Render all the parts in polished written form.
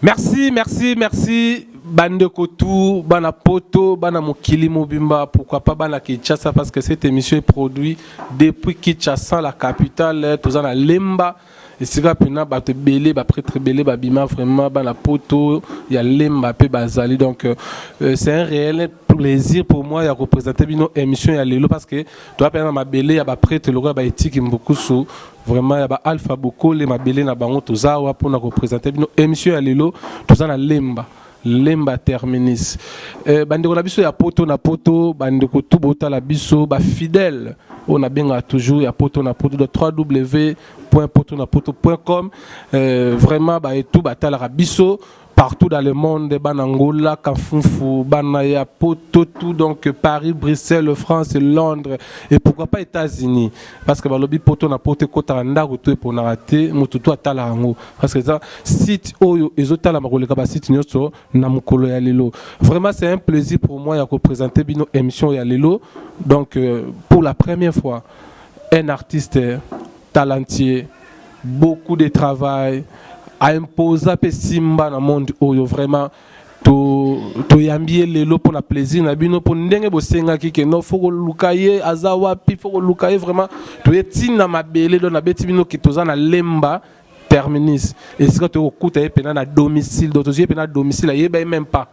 Merci, merci, merci bandeko tout, bana poto, bana mokili mobimba, pourquoi pas bana Kinshasa, parce que cette émission est produite depuis Kinshasa, la capitale, toza na Lemba, esika mpena bato ebele, baprêtre ebele babima, vraiment bana poto ya Lemba mpe bazali. Donc c'est un réel plaisir pour moi ya koprésenter bino émission ya lelo, parce que toza mpena na mabele ya baprêtre lokola baetiki mbukusu, vraiment ya baalpha bokole, mabele na bango. Toza awa mpona koprésenter bino émission ya lelo. Toza na Lemba, Lemba terminus. Bandeko na biso ya poto na poto, bandeko tu botala biso, bafidèle oyo nabengaka toujours ya poto na poto, www.potonapoto.com, vraiment baetu batalaka biso partout dans le monde, bana Angola, Kafunfu, bana ya poto tout, donc Paris, Bruxelles, France, Londres et pourquoi pas États-Unis, parce que balobi poto na poto ekotaka ndako to eponaka te, motu to atalaka yango, parce que eza site oyo ezotalama koleka basite nyonso na mokolo ya lelo. Vraiment, c'est un plaisir pour moi ya koprésenter bino émission ya lelo. Donc pour la première fois, un artiste talentueux, beaucoup de travail, aimposa mpe simba na monde oyo. Vraiment toyambi ye lelo mpona plaisir na bino, mpo ndenge bosengaki ke no, faut koluka ye, aza wapi, faut koluka ye. Vraiment toye ntina mabele. Donc nabeti bino ke toza na Lemba terminus, esika tokokuta ye mpena na domicile. Donc tozwi ye mpena domicile, ayeba ye même pas.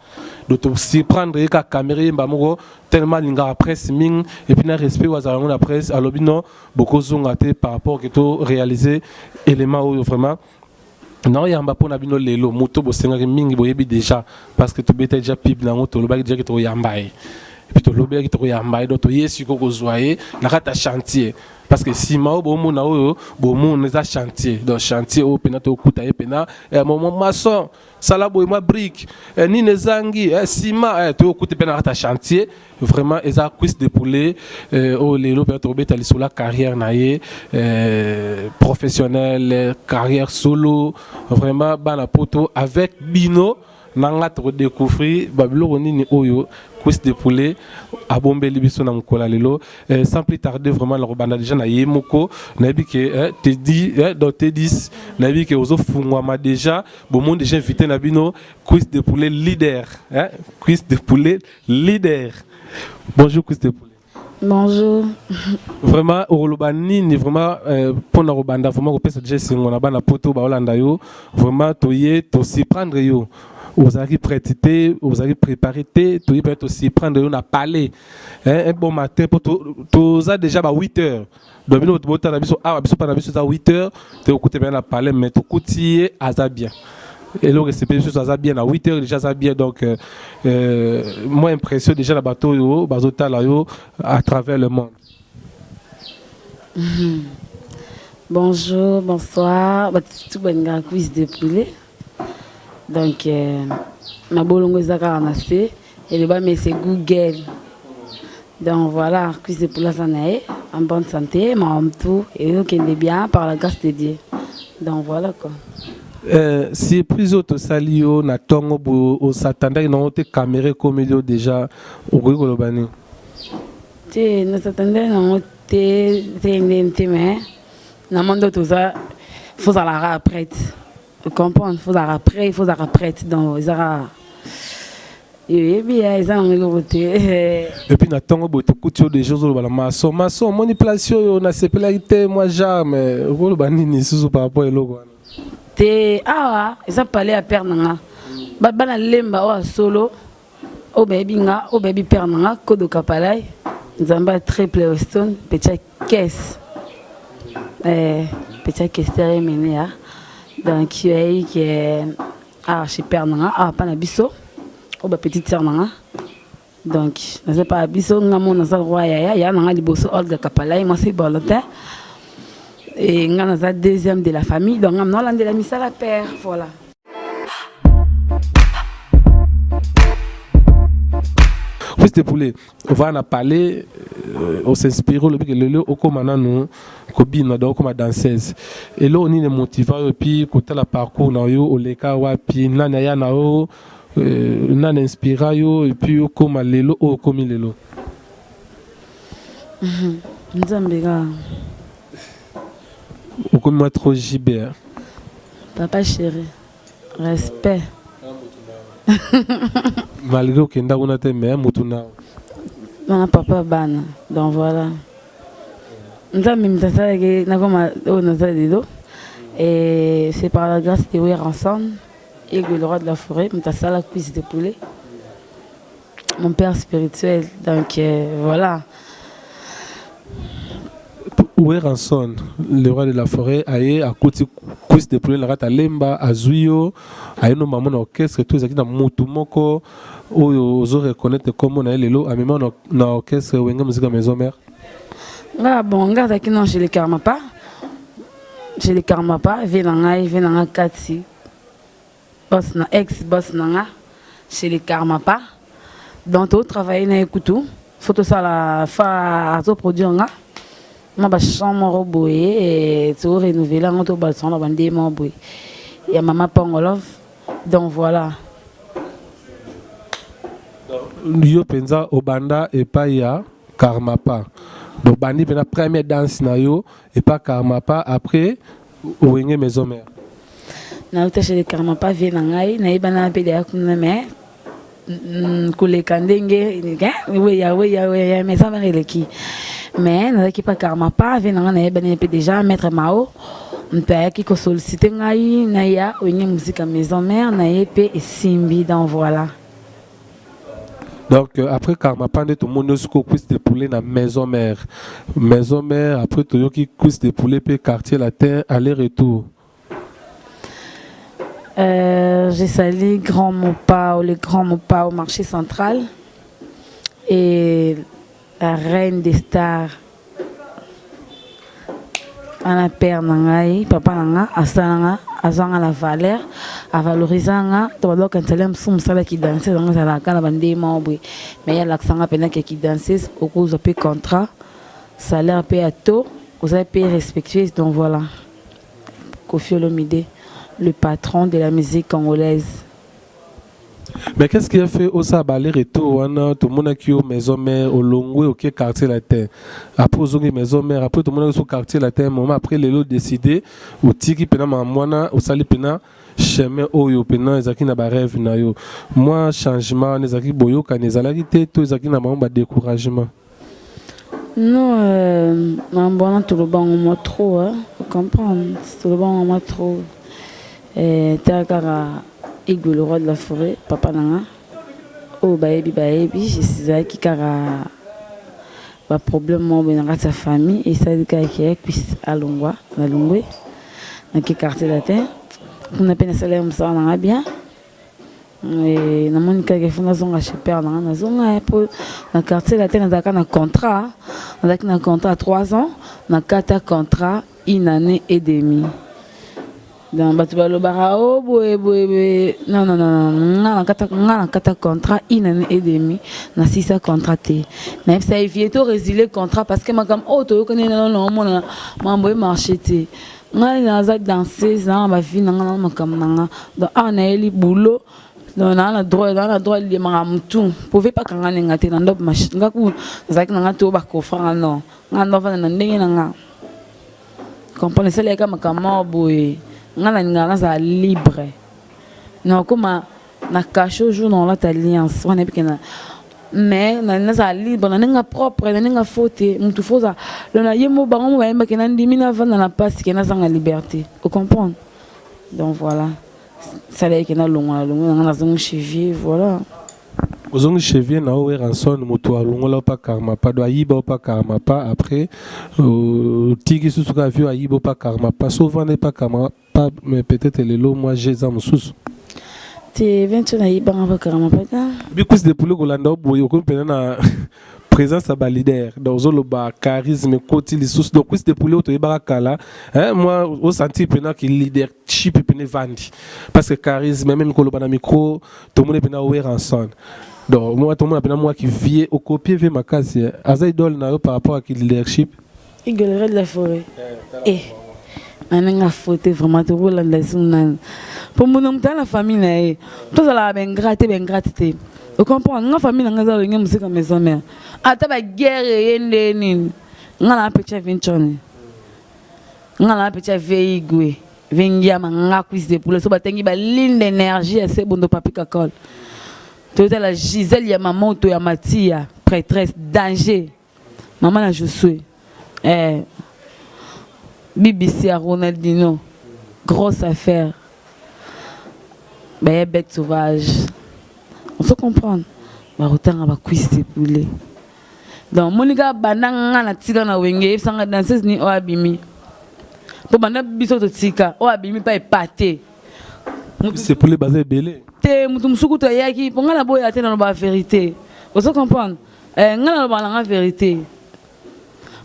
Donc tosurprendre ye kaka caméra yemba moko, tellement alingaka presse mingi et puis na respect oyo azala yango na presse, alobi non, bokozonga te par rapport ke to réaliser élément oyo. Vraiment naoyamba mpo na bino lelo moto bosengaki mingi, boyebi déjà, parce que tobeta déjà pub nango, tolobaki déjà ke tokoyamba ye, et puis tolobelaki tokoyamba ye. Donc toye sikoyo kozwa ye na kati ya chantier, parce que nsima oyo bomona, oyo bomona eza chantier. Donc chantier oyo mpena tokuta ye mpena momo maçon sala boye, mwa brique nini ezangi, nsima toyokuta mpe na kati ya chantier. Vraiment eza Cuisse de poulet oyo lelo mpena tokobeta lisolo ya carrière na ye professionnelle, carrière solo. Vraiment bana poto, avec bino na nga tokodécouvrir babiloko nini oyo Cuisse de poulet abombeli biso na mokolo ya lelo. Sans plus tarder, vraiment nakobanda déjà na ye moko. Nayebi ke tedi donc T10, nayebi ke ozofungwama déjà. Bomoni déjà invité na bino, Cuisse de poulet leader, hein? Cuisse de poulet leader, bonjour Cuisse de poulet. Bonjour. Vraiment okoloba nini vraiment mpona kobanda, vraiment kopesa déjà esengo na bana poto baolanda yo? Vraiment toye tosurprendre yo, ozalaki prête te, ozalaki préparé te. Toye mpe tosurprendre yo na palais un bon matin, mpo toza déjà ba 8 heures. Donc bino botala biso awa, biso mpa na biso eza 8 heures, tokokuta mpe na palais, mais tokuti ye aza bien. Eloko esepeli biso, aza bien na 8 heures déjà, aza bien. Donc moi impression déjà na bato oyo bazotala yo à travers le monde. Bonjour, bonsoir. Bato balingaka Cuisse de poulet. Donc mabolongo eza kaka na se eloba, mais c'est Google. Donc voilà, Cuisse de poulet aza na ye en bonne santé, makambo tout ezokende bien par la grâce de Dieu. Donc voilà quoi. Surprise oyo tosali yo na ntongo boye, osatandaki nango te, caméra ekomeli yo déjà, okoki koloba nini? Te, nasatandaki nango te, te ndeni te, mais na monde oyo toza, faut ozalaka prête, comprendre, faut ozalaka prêt, faut ozalaka prête. Donc ezaka oyebi ya eza nango eloko te. Et puis na ntongo boye tokuti yo déjà ozoloba na maçon: maçon, omoni place oyo, nasepelaki te mwa jarme. Okoloba nini lisusu par rapport eloko wana? Te, awa eza palais ya père na nga. Bana Lemba oyo ya solo, oyo bayebi nga, oyo bayebi père na nga Kodoka Palai, Nzambe ya triple Weston, petit ya caisse, petit ya kester emene ya. Donc bayebi ke awa chez père na nga, awa mpa na biso oyo bapetite sœur na nga. Donc naza pa biso, nga mo naza roi yaya ya na nga liboso, Olga Kapalai, mwasi volontaire, et nga naza deuxième de la famille. Donc nga naolandela misala père, voilà. Cuisse de poulet, ova na palais, os'inspire, olobi ke lelo okóma nanu kobina, donc okóma danseuse. Eloko nini motiva yo? Et puis kotala parcours na yo, oleka wapi, nani aya na yo, nani inspira yo, et puis okóma lelo oyo okómi lelo? Nzambe kaka. Okomi mwa trop JB. Papa chéri, respect. Malgré okenda kuna te, mais mutu na Bana, papa, bana. Donc voilà, Nzambe moto asalaki nakoma oyo naza lelo et c'est par la grâce de Werrason et le roi de la forêt, moto asala cuisse de poulet, mon père spirituel. Donc voilà. Werrason, le roi de la forêt, aye akuti cuisse de poulet na kati alemba, azwi yo, aye no mamo na orchestre to ezalaki na mutu moko oyo ozo reconnaître kombo na ye lelo amema na orchestre Wenge Musica Maison Mère? Nga, bon, nga azalaki non chez le Karmapa, chez le Karmapa, vie na ngai, vie na nga kati boss na ex boss na nga chez le Karmapa. Donc totravaille na ye kutu fo tosala fa azoproduire nga mwa bachamp moko boye, torenouveler yango, tobalisa na bandenge moko boye ya mama Pongolove. Donc voilà. Yo mpenza obanda epai ya Karmapa, donc bandi mpenza première danse na yo epa Karmapa, après Wenge Maison Mère? Nauta chez le Karmapa, vie na ngai nayebana mpe deya kuna, mais koleka ndenge weya weya weya Maison Mère eleki, mais nazalaki pa Karmapa, vie na ngai nayebani mpe déjà. Maître Mao moto ayaki kosollicite ngai naya Wenge Musica Maison Mère, naye mpe esimbi. Donc voilà. Donc après Karmapa nde tomoni yo sikoyo cuisse de poulet na Maison Mère. Maison Mère, après toyoki cuisse de poulet mpe Quartier Latin, aller retour. J'ai sali Grand Mopao, le Grand Mopao au marché central et la reine des stars. Ana père na ngai, papa na nga, asala nga, azwanga na valeur, avalorisa nga. To badokanisala mosusu mosalaki danseuse yango ezalaka na bandenge moko boye, mais ye alakisanga mpenza ki danseuse okozwa mpe contrat, salaire mpe ya to oza mpe respectueuse. Donc voilà, Koffi Olomide, le patron de la musique congolaise. Mais qu'est-ce qui a fait osala ba aller retour wana? Tomonaki yo Maison Mère, olongwe, oke Quartier Latin, après ozongi Maison Mère, après tomonaki so Quartier Latin moment, après lelo décidé otiki mpena makambo wana, osali mpena chemin oyo mpena ezalaki na barêve na yo. Mwa changement wana ezalaki boyokani ezalaki te to ezalaki na bango badécouragement? Non, makambo wana tolobango mwa trop, hein, comprendre, tolobango mwa trop. Tala kaka Igwe, le roi de la forêt, papa na nga oyo bayebi bayebi, ezalaki kaka baproblème moko boye na kati ya famille, esali kaka ke puisse alongwa. Nalongwe, nake Quartier Latin. Kuna mpe nasala ye mosala na nga bien. Namoni kaka efo nazonga chez père na nga. Nazonga mpo na Quartier Latin nazalaka na contrat, nazalaki na contrat 3 ans, na kati ya contrat une année et demie. Donc bato balobaka o boye boye boye. Non, non, non, nga na kata contrat une année et demie, nasisa contrat te. Nayebisa ye vie to résilier contrat parce que makambo oyo toyokani nano naomona makambo emarché te. Ngai naza danseuse naa na bavie na nga na makambo na nga. Donc awa nayeli boulot, donc naa na droit lemaka motu pove pakanga nenga te na ndo nga ku nazalaki na nga te oyo bakofra nga. Non, nga ndo avanda na ndenge na nga, comprendre. Esalelaka makambo moko boye, nga nalingaka nazala libre. Nakokoma na cachot jour na olata alliance wana, yebi ke na mais nazala libre na ndenge propre, na ndenge fo te. Motu fo oza na ye mo bango mo bayembaki na ndimi navanda na mpasi ke nazanga liberté, ocomprendre. Donc voilà, salaki nalongwa, nalongwa nanga, nazongi chez, voilà. Ozongi chez vieux na Werrason, moto alongola pa Karmapa, do ayiba pa Karmapa. Après otiki susu kaka vieux ayiba pa Karmapa, so ovanda pa Karmapa, mais peut-être lelo mwa je eza mosusu. Te, vento nayibanga pa Karmapa te. Bikusi de poulet, kolanda oboye, okomi mpena na présence ya baleader, donc ozoloba charisme ekoti lisusu. Donc cuisse de poulet oyo toyebaka kala, moi osentir mpena ki leadership mpena evandi, parce que charisme, même koloba na micro, tomoni mpena Werrason. Donc moi tomona mpena mwa ki vieux okopie vie makasi, aza idole na yo par rapport à ki leadership. Igolere de la forêt eh na ndenge afote vraiment, tokolanda lisusu nani? Mpo mbona moto aza na famille na ye, tozalaka baingrat te, baingrate te, ocomprendre. Nga famille na nga eza Wenge Musica Maison Mère. Ata baguerre eye nde nini, nga na apetya vincone, nga na apetya vie igwe. Vengiama nga cuisse de poulet so batengi ba ligne d'énergie ya sebondo papi kakol. Totala Gisèle ya mamoto ya Matia prêtresse danger. Maman na Josué. Eh BBC ya Ronaldinho. Grosse affaire. Baye bête sauvage. On se comprendre. Bakotanga ba cuisse de poulet. Donc monika banda nga na tika na wenge yebisa nga danseuse ni oyo abimi. Po banda biso totika oyo abimi pa epate. C'est pour les baza ebele. Te mutu mosusu kutu ayaki po nga na boya te na loba vérité. Ozo comprendre? Eh nga na loba na nga vérité.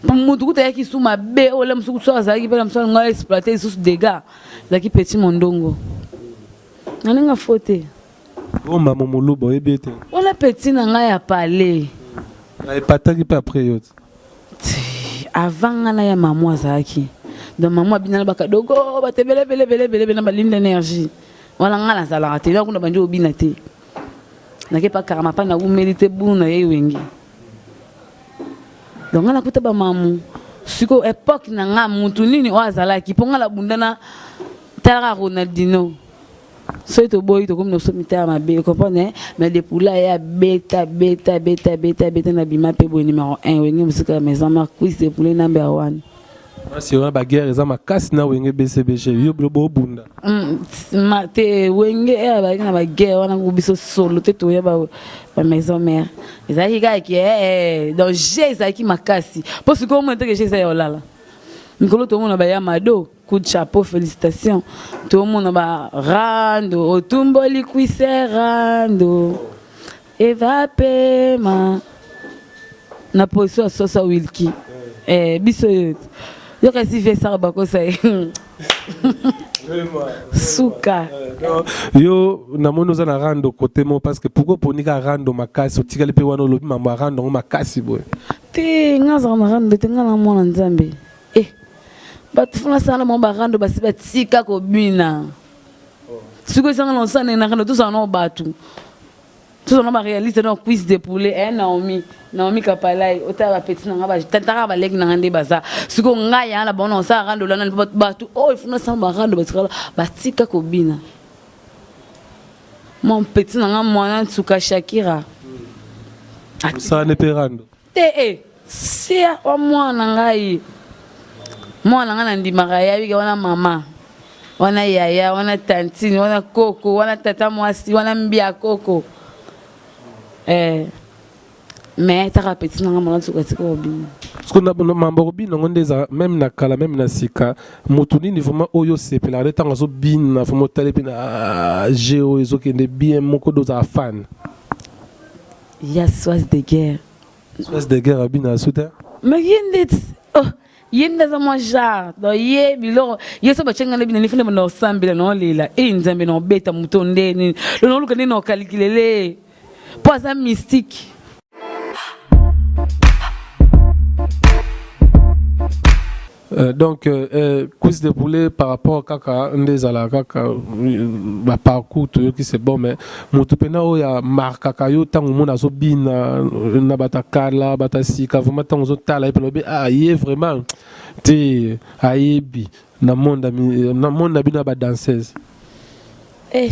Po mutu kutu ayaki su mabe oyo la mosusu kutu azalaki pe la mosusu nga exploiter lisusu dégâts. Ezalaki petit mondongo. Na ndenge faute. Bomba momuluba oyebi ete. Wana petit na ngai ya palais. Na epataki pe après yo. Avant nga na ya maman azalaki. Donc maman abina na bakadogo bato ebele ebele ebele ebele ebele na ba ligne d'énergie. Wana nga nazalaka te, na kuna bandi obina te. Nake pa karama pa na umeli te buna na ye wenge. Donc nga nakuta ba mamu. Siko époque na nga mutu nini oyo azalaki po nga na bundana talaka Ronaldinho. Soki toboyi tokomi na biso mitema mabe comprendre eh? Mais depula ye abeta beta beta beta beta na bima mpe boye numéro 1 wenge mosika ya maison mère cuisse de poulet number 1. Mwasi wana ba guerre eza makasi na wenge BCBG yo bilo bobunda. Ma te wenge eh bazalaki na ba guerre wana ko biso solo te toya ba ba maison mère ezalaki kaka ke eh, donc jeu ezalaki makasi mpo sikoyo omona te ke jeu eza ya olala mikolo tomona ba ya mado. Coup de chapeau, félicitations. Tout le monde ba rando, otumboli cuisse rando. Eva pema. Na position ya sosa Wilki. Eh biso yo. Yo kasi vesa bakosa. Suka. Yo namoni oza na rando côté mo parce que pourquoi oponi ka rando makasi otikali mpe wana olobi mambo ya rando yango makasi boye? Te nga azala na rando te nga na mwana Nzambe. Eh bato funa sala mwa barando basi batika kobina sikoyo esanga na osala na rando tozala nao bato tozala nao baréaliste nao cuisse de poulet eh Naomi Naomi Kapalai otala bapeti na nga tataka baleki na nga nde baza sikoyo ngai yana na bango na osala rando lana bato oyo funa sala barando batikala batika kobina mon petit na nga mwana nsuka Shakira osala ne mpe rando te eh sia wa mwana ngai mwana ngai nandimaka ye abika wana mama wana yaya wana tantine wana koko wana tata mwasi wana mbia koko eh mais taka petit nanga mwana nsuka tika obina siko mambo kobina yango nde eza meme na kala meme na sika motu nini vraiment oyo osepelaka nde ntango azobina vraiment otali mpe na jeu oyo ezokende bien moko nde ozala fan ya soise de guerre. Soise de guerre abina asu te. Mais ye nde oh ye nde aza mwa genre donc ye biloko ye so batye ngai na bina nifuna bana osambela na olela e nzambe na obeta moto nde nini lona oluka nde na okalikilele mpo aza mystique. Donc cuisse de poulet par rapport kaka nde ezalaka kaka ba parcours toyoki c'est bon mais moto mpena oyo amarkaka yo ntango omona azobina na bato ya kala bato ya sika vraiment ntango ozotala ye mpena obi ah ye vraiment te ayebi na monde na monde na bino ya badanseuse. Eh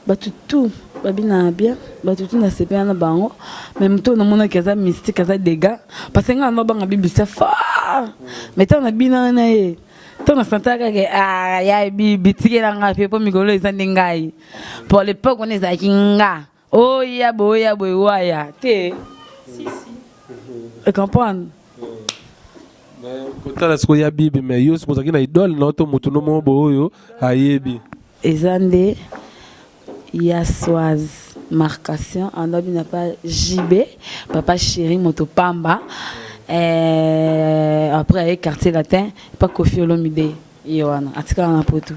bato tout babinaka bien bato tout nasepela na bango mais moto oyo namonaki aza mystique aza dégâts parce que ngai nabanga bibisa fort mais ntango nabinaka na ye ntango nasantaka kaka ah ya bibi tikela ngai mpe mpo mikolo eza nde ngai pour l'époque wana ezalaki nga oya boye oya boye waya te comprendre. Kotala sikoyo ya bibi mais yo sikoyo ozalaki na idole na yo to motu no moko boye oyo ayebi. Eza nde ya swaz marcation ando bina pa JB papa chéri moto pamba eh, après aye quartier latin pa Koffi Olomide ye wana atikala na poto.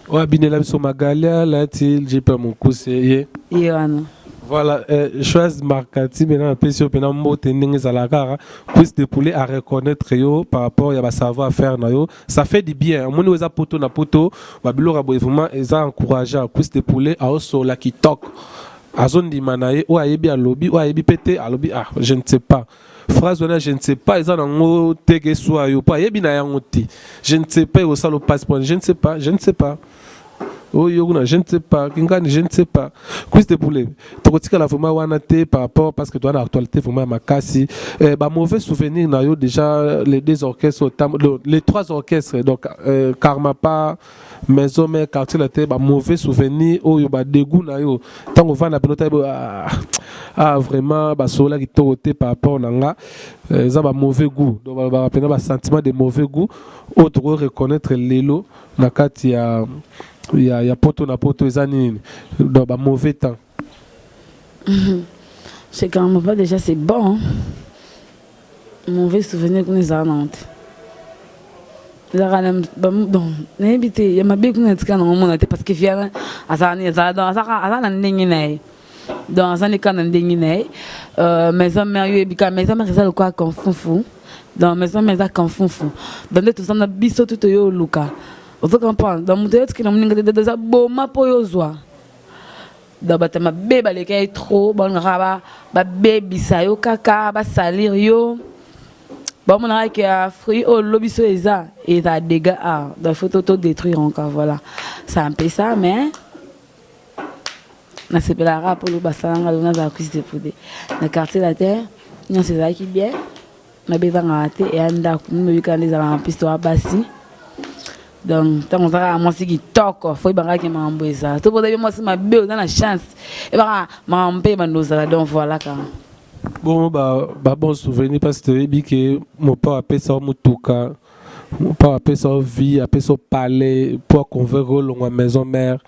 Oyo abinela biso Magalia lati jipe ya mokuse ye. Ye wana. Voilà, Choise Markati, maintenant napesi yo mpena mbote ndenge ezalaka kaka cuisse de poulet à reconnaître yo par rapport ya ba savoir faire na yo ça fait du bien omoni oyo eza poto na poto ba biloko ya boye vraiment eza encourageant cuisse de poulet aosola kitoko. Azondima na ye, oyo ayebi alobi, oyo ayebi mpe te alobi: "Ah, je ne sais pas." Phrase wana, "je ne sais pas", eza nango teke eswa yo mpo ayebi na yango te. "Je ne sais pas" ekosala passeport. "Je ne sais pas, je ne sais pas." Oyo kuna, "je ne sais pas", kingani, "je ne sais pas". Cuisse de poulet, tokotikala vraiment wana te par rapport, parce que toza na actualité vraiment ya makasi. Ba mauvais souvenir na yo déjà, les deux orchestres, les trois orchestres, donc Karmapa, Maison Mère, Quartier Latin, ba mauvais souvenir oyo badégoût na yo ntango ovanda peno tayebi: ah, ah, vraiment basola kitoko te par rapport na nga. Eza ba mauvais goût, donc balobaka mpena basentiment de mauvais goût oyo tokoki reconnaître lelo na kati ya poto na poto, eza nini? Donc ba mauvais temps. Chez Karmapa déjà, c'est bon, hein? Mauvais souvenir kuna ezalaka nango te. Ezalaka na donc nayebi te ya mabe kuna etika nango mona te, parce que viana azala na ndenge na ye, donc aza nde kaka na ndenge na ye. Maison Mère, yo yebi kaka Maison Mère eza lokola kamfufu. Donc Maison Mère eza kamfufu, donc nde toza na biso tu toyo oluka, ozo comprendre? Donc moto oyo tikela moninga te, eza boma mpo oyo ozwa. Donc bato mabe baleka ye trop, balingaka babebisa yo kaka, basalir yo, bamonaka ke fruit oyo lobi so eza dégâts. Ah, donc il faut tout détruire encore. Voilà, c'est un peu ça. Mais nasepelaka mpo lo basalanga lo nazala cuisse de poulet na Quartier Latin, nyonso ezalaki bien, mabe ezangaka te. Eya ndako mimi kaka nde ezalaka mpisi toya basi. Donc ntango oza kaka mwasi kitoko, fo ebangaki makambo ezala to poza mwasi mabe, oza na chance, ebaka makambo mpe ebanda ozala. Donc voilà kaka. Bon, ba bon souvenir, parce que toyebi ke Mopao apesa yo motuka, Mopao apesa yo vie, apesa yo palais mpo aconvaincre olongwa Maison Mère.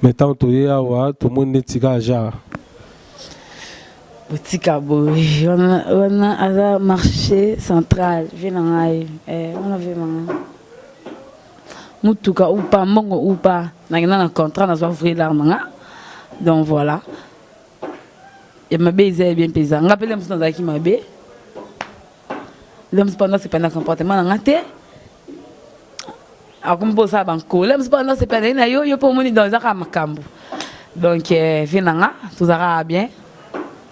Mais ntango toye awa, tomoni neti kaka genre Botika boye, wana aza marché central. Vie na ngai wana, vie na ngai, mutuka upa, mbongo upa, nakenda na contrat, nazwa vrai lar na nga. Donc voilà, ya mabe eza ya bien mpenza. Nga mpe le mosusu nazalaki mabe, le mosusu mpanda sepela na comportement na nga te, akomi mpo osala bankole mosusu mpanda sepela na ye na yo, yo mpo omoni. Donc eza kaka makambo. Donc vie na nga, tozalaka bien,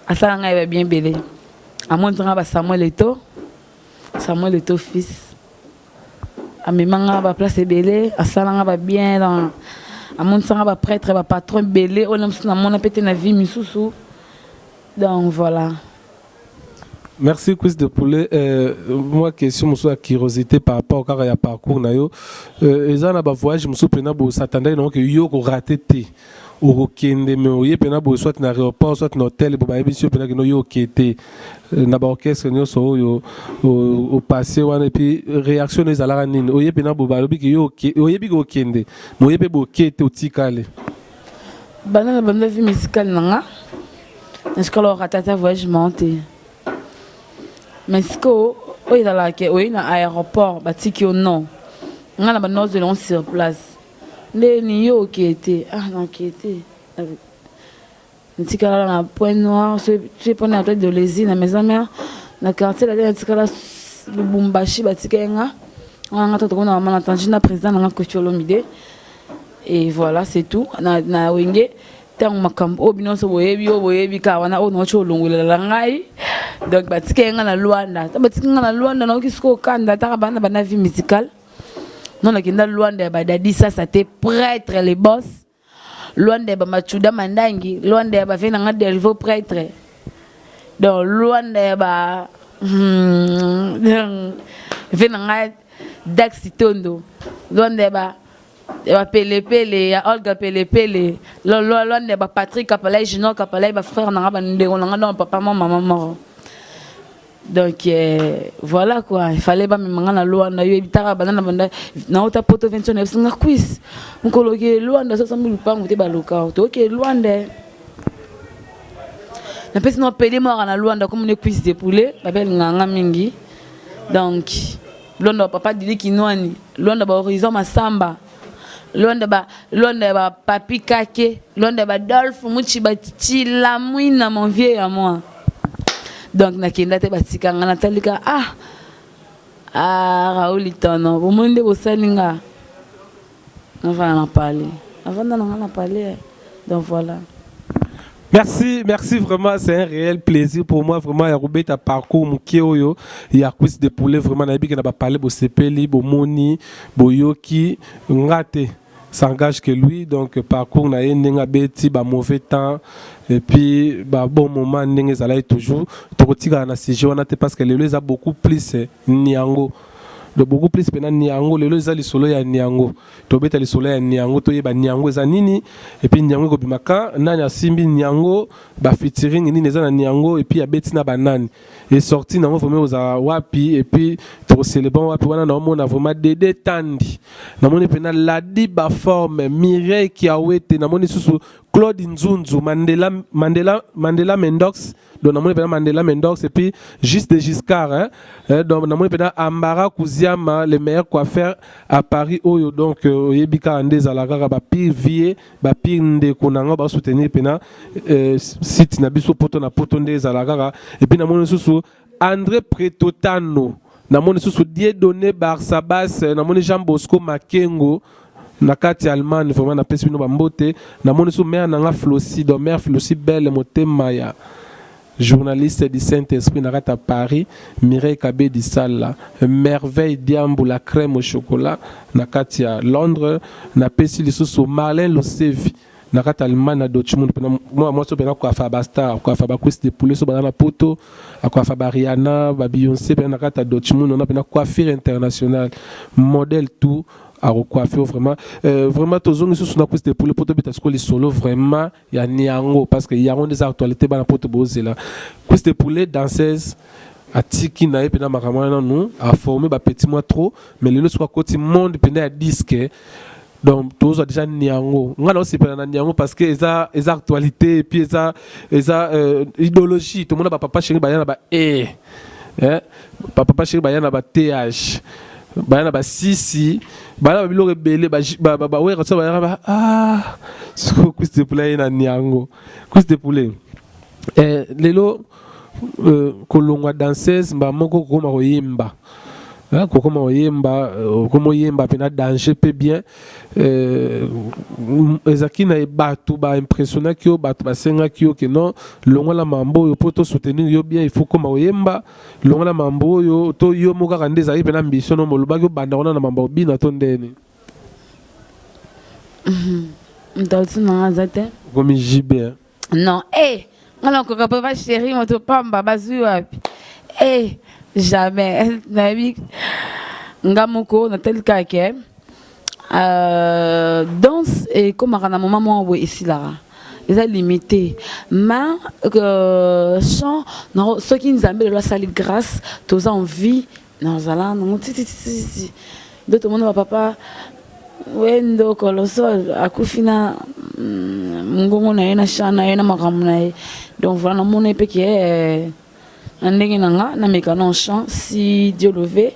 asala ngai ba bien ebele, amonisanga ba Samuel Eto, Samuel Eto fils, amemanga baplace ebele, asalanga babien, donc amonisanga baprêtre, bapatron ebele oyo na mosusu namona mpe te na vie misusu. Donc voilà. Merci, cuisse de poulet. Moi, question mosusu ya curiosité par rapport kaka ya parcours na yo. Eza na bavoyage mosusu mpena bosatandaki nango ke yo korater te, okokende, me oye mpena boye, soit na aéroport, soit na hôtel, bo bayebisi yo mpena kino yo oke te na baorchestre nyonso oyo opasse wana. Et puis réaction no ezalaka nini? Oye mpena boye, balobi ke yo oyebi ke okende, me oye mpe boke te, otikali. Banda na banda vie musicale na nga, nasikala orata ata voyage moko te. Mais sikoyo oyo ezalaka ke oye na aéroport, batiki yo, non, ngai na banda ozwela ngo sur place. Ndeni yo okee te? Ah, nakee te, natikala na Point Noir, so mpona ya de Lesi na Maison Mère, na Quartier Latin, natikala Lubumbashi, batika ye nga wana. Nga tata komona mama na tangi na président nanga Koffi Olomide, et voilà, c'est tout. Na Wenge, ntango makambo oyo bino nyonso boyebi, oyo boyebi kaka wana, oyo nauti olongolela ngai. Donc batika ye nga na Lwanda. Ntango batiki nga na Lwanda, naoki sikoyo okanda taka banda banda vie musicale. Non, nakenda Lwanda ya badadi sasa te, prêtre le boss, Lwanda ya bamachuda mandangi, Lwanda ya bave nanga Delvo prêtre, donc Lwanda ya ba ve nanga Dax Tondo, Lwanda ya ba bapelepele ya Olga Pelepele, Lwanda ya baPatrick Kapalai, Junior Kapalai, bafrère nanga, bandeko nanga, donc papa mo mama moko. Donc voilà quoi, il fallait bamema nga na Lwanda. Yo ebitaka banda na banda nauta poto 20 na biso nga cuisse mokolo oke Lwanda, sosambi lupango te, baloka toke Lwanda, napesi na pele moko na Lwanda komona cuisse de poulet, babelinganga mingi. Donc Lwanda bapapa Dili Kinwani, Lwanda bahorizon Masamba, Lwanda ba Lwanda ya bapapi Kake, Lwanda ya badolphe Muchi, batilamwina, mon vieux ya moi. Donc nakenda te, batikanga, natalika: "Ah ah, Raoul Tono, bomoni nde bosali nga." Navanda na palais, navanda na nga na palais. Donc voilà. Merci, merci vraiment, c'est un réel plaisir pour moi vraiment ya kobeta parcours moke oyo ya cuisse de poulet. Vraiment nayebi ke na bapale bosepeli, bomoni, boyoki nga te, s'engage que lui. Donc parcours na ye, ndenge abeti ba mauvais temps et puis ba bon moment, ndenge ezalaki toujours. Tokotikala na sujet wana te parce que lelo eza beaucoup plus niango, de beaucoup plus mpena niango. Lelo eza lisolo ya niango, tobeta lisolo ya niango, toyeba niango eza nini et puis niango ekobimaka, nani asimbi niango, bafeaturing nini eza na niango et puis abeti na banani, esorti nango vraiment ozala wapi et puis tokocélébrer wapi. Wana naomona vraiment Dede Tandi, namoni mpena Ladi Baforme, Mireille Kiawete, namoni susu Claude Nzunzu, Mandela, Mandela, Mandela Mendox. Donc namoni mpena Mandela Mendox et puis Juste de Giscard, hein? Eh, donc namoni mpena Ambara Kuziama, le meilleur coiffeur à Paris oyo. Donc oyebi kaka nde ezala kaka bapire vie, bapire ndeko na ngo basoutenir mpena site na biso Poto na Poto, nde ezala kaka. Et puis namoni lisusu André Pretotano, namoni lisusu Dieudonné Barsabas, namoni Jean Bosco Makengo na kati ya Allemagne. Vraiment napesi bino bambote. Namoni so mare na nga Flosi, donc mare Flosi Belle Motema ya journaliste du Saint-Esprit na kati ya Paris, Mireille Kabedi Sala, Merveille Diambu, la crème au chocolat na kati ya Londres. Napesi lisusu Marlin Losevi na kati ya Allemagne, na Dortmund. Mpena mwa mwasi mpena koafa bastar, koafa bacuisse de poulet so baza na Poto, akoafa baRihanna, baBeyoncé mpena na kati ya Dortmund. Ona mpena coiffure internationale, modèle tout akocoiffe vraiment. Vraiment tozongi susu na cuisse de poulet po tobeta sikoyo lisolo vraiment ya niango, parce que yango nde eza actualité. Bana po tobozela cuisse de poulet danseuse, atiki na ye mpena makambo wana nanu aforme bapeti mwa trop, mais lelo soki akoti monde mpena ya disque. Donc tozwa déjà niango. Nga naosepela na niango parce que eza actualité et puis eza idéologie. Tomona bapapa chéri baya na ba e, eh, bapapa chéri baya na ba th, baya na basisi, baya na babiloko ebele, bawera so bayaka ba ah. Siko cuisse de poulet ye na niango. Cuisse de poulet, lelo kolongwa danseuse, mba moko kokoma koyemba, kokoma koyemba, okoma oyemba mpena danger mpe bien. Ezalaki na bato baimpressionnaki yo, bato basengaki yo ke non, longola mambo oyo mpo tosoutenir yo bien, il faut koma koyemba, longola mambo oyo to yo mo kaka nde ezalaki mpena ambition no molobaki obanda wana na mambo obina to ndeni? Moto auti nanga aza te. Okomi JB, hein? Non, e nga nakoka mpe bachéri moto pamba bazwi wapi? E jamais. Nayebi nga moko natali kaka ke danse ekomaka na moment moko boye, esilaka, eza limité. Mais chant, soki Nzambe lelo asali grâce, toza en vie, nazala nango titititi. Nde tomona bapapa Wendo Kolosol akufi na ngongo na ye, na chant na ye, na makambo na ye. Donc voilà, namona mpe ke na ndenge na nga nameka na chant, si Dieu le veut,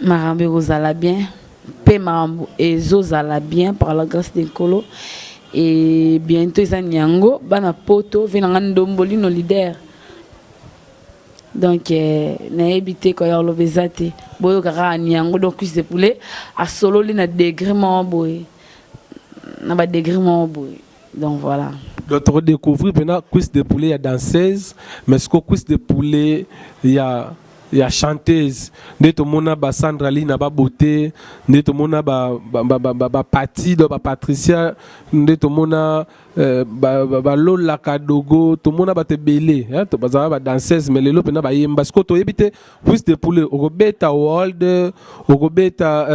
makambo ekozala bien mpe makambo ezozala bien par la grâce de Nkolo. Et bientôt eza niango. Bana Poto ve na nga ndombolino leader. Donc nayebi te koya koloba eza te, boyoka kaka niango. Donc cuisse de poulet asololi na degré moko boye, na badegré moko boye. Donc voilà. Donc redécouvrir maintenant cuisse de poulet ya danseuse, mais ce que cuisse de poulet ya chanteuse, nde tomona baSandra Lina, babeauté, nde tomona bapati, do baPatricia, nde tomona balolaka dogo, tomona bato ebele bazala badanseuse, mais lelo mpena bayemba. Sikoyo toyebi te, cuisse de poulet okobeta world, okobeta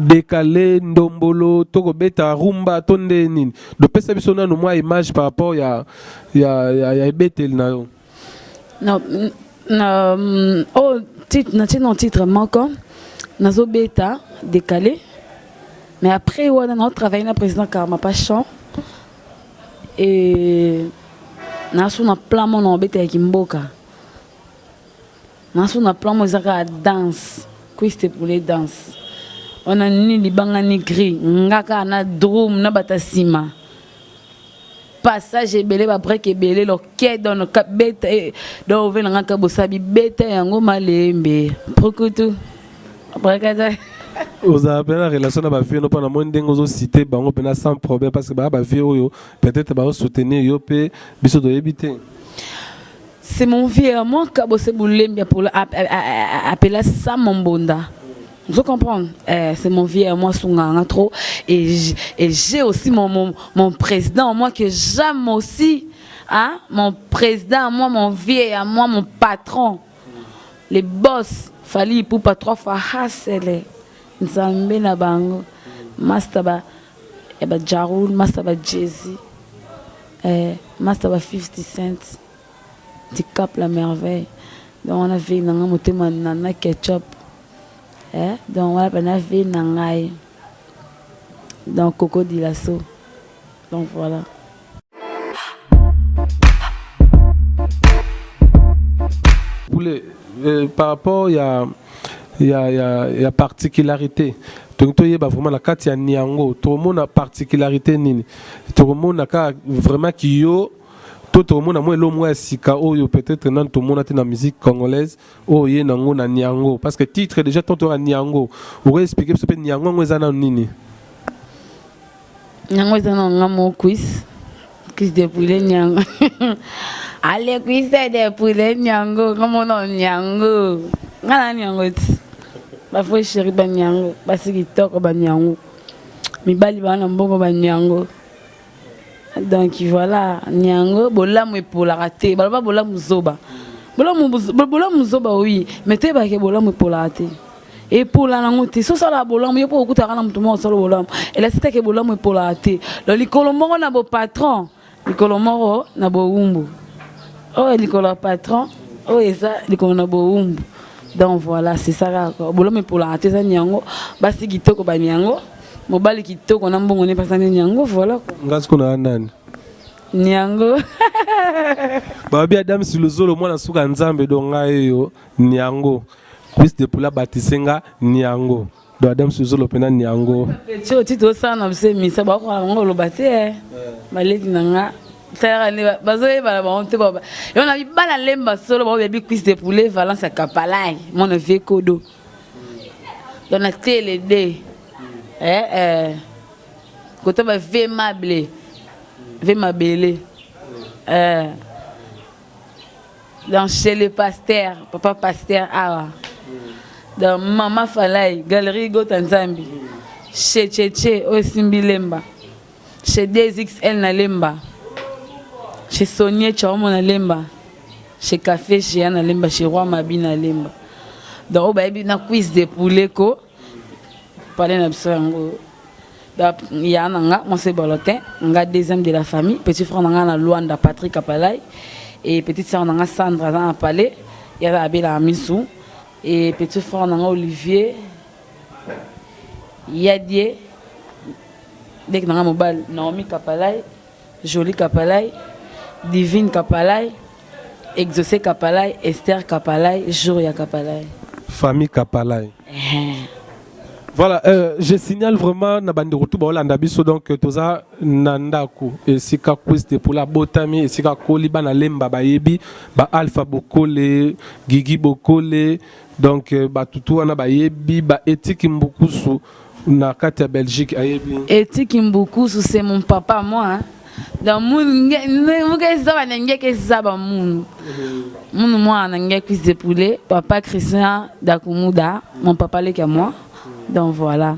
décalé, ndombolo, to kobeta rumba to nde nini? Dopesa biso nanu mwa image par rapport ya ebeteli na yo. Non, na oyo natie na titre moko, nazobeta décalé, mais après wana naotravaille na président Karma pa chant et naso na plan mo na obetaki mboka, naso na plan mo eza kaka danse, cuisse de poulet danse wana nini, libanga ni gris, nga kaka na drum na bato nsima, passage ebele, babreak ebele, loke donc beta donc ove na nga kaka bosala bibeta yango malembe prokutu brekata. Ozala mpe na relation na bavieux no, mpo namoni ndenge ozocite bango mpena sans problème, parce que baya bavieux oyo peut-être bazosoutenir yo mpe biso toyebi te. C'est mon vieux, moi Kabose Boulembi appela ça mon bonda. Vous comprenez? C'est mon vieux, moi Sunganga trop. Et j'ai aussi mon président, moi que j'aime aussi. Hein? Mon président, moi mon vieux, moi mon patron. Les boss, Fally Ipupa trois fois hasele. Nzambe na bango. Master ba ba Jarul, Master ba Jay-Z. Master ba 50 Cent. Dicap la merveille. Donc on a vu nanga motema nana ketchup. Donc voilà on a vu nangai. Donc Coco Dilasso. Donc voilà. Poulet, par rapport il y a il y a il y a il y a particularité. Donc toi bah vraiment la kati ya Niango, tout le monde a particularité nini. Tout le monde a vraiment qui yo tout le monde a moi l'homme ya sika oyo peut-être nan tout le monde a na musique congolaise oyo ye nango na Niango, parce que titre déjà tonto ya Niango. Aurait expliquer parce que Niango ngo eza na nini. Niango eza na nga mo quiz. Quiz de poulet Niango. Allez quiz de poulet Niango, comment non Niango. Nga na Niango ti. Ba fo chéri ba Niango, ba siki toko ba Niango. Mibali ba na mbongo ba Niango. Donc voilà, Niango bolamu epolaka te, baloba bolamu zoba. Bolamu zoba oui, mais te ba ke bolamu epolaka te. Epola nango te, so sala bolamu yo po okutaka na mutu moko sala bolamu. Ela sita ke bolamu epolaka te. Lo likolo moko na bo patron, likolo moko na bo wumbu. Oh likolo patron, oh eza likolo na bo wumbu. Donc voilà, c'est ça kaka. Bolamu epolaka te za Niango, basi kitoko ba Niango. Mobali kitoko na mbongo ne pasani Niango, voilà quoi. Ngazi kuna nani? Niango. Babi Adam Siluzolo mwana suka Nzambe do ngai yo Niango. Quiz de pula batisenga Niango. Do Adam Siluzolo pena Niango. Petit oti to sana bise misa ba ko ngo loba te. Maleki na nga. Tala ne bazoye bala ba honte ba. Yo na bala lemba solo ba baby quiz de poulet Valence à Kapalai. Mon vieux kodo. Dans la télé D. Côté ba V mable. V mabele. Dans chez le pasteur, papa pasteur awa. Dans maman Falai, galerie Gota Nzambi. Chez Cheche Osimbi Lemba. Chez DXL na Lemba. Chez Sonia Chaomo na Lemba. Chez Café Géant na Lemba, chez Roi Mabi na Lemba. Donc ba na quiz de poulet ko. Parler na biso yango. Ya nanga, moi c'est Bolotin, nga deuxième de la famille, petit frère nanga na Luanda Patrick Apalai et petite sœur nanga Sandra na Palais, ya Abela Amisu et petit frère nanga Olivier Yadie dès que nanga mobile Naomi Kapalai, Jolie Kapalai, Divine Kapalai, Exaucé Kapalai, Esther Kapalai, Joria Kapalai. Famille Kapalai. Voilà, je signale vraiment na bande retour ba Hollanda biso donc toza na ndako esika quiz de pour la botami esika koli bana lemba bayebi ba Alpha Bokole, Gigi Bokole donc ba tutu wana bayebi ba Etiki Mbukusu na kati ya Belgique ayebi. Etiki Mbukusu c'est mon papa moi hein. Dans munu muke zaba na ngeke zaba munu. Munu moi na ngeke quiz de poulet, papa Christian Dakumuda, mon papa leki à moi. Donc voilà.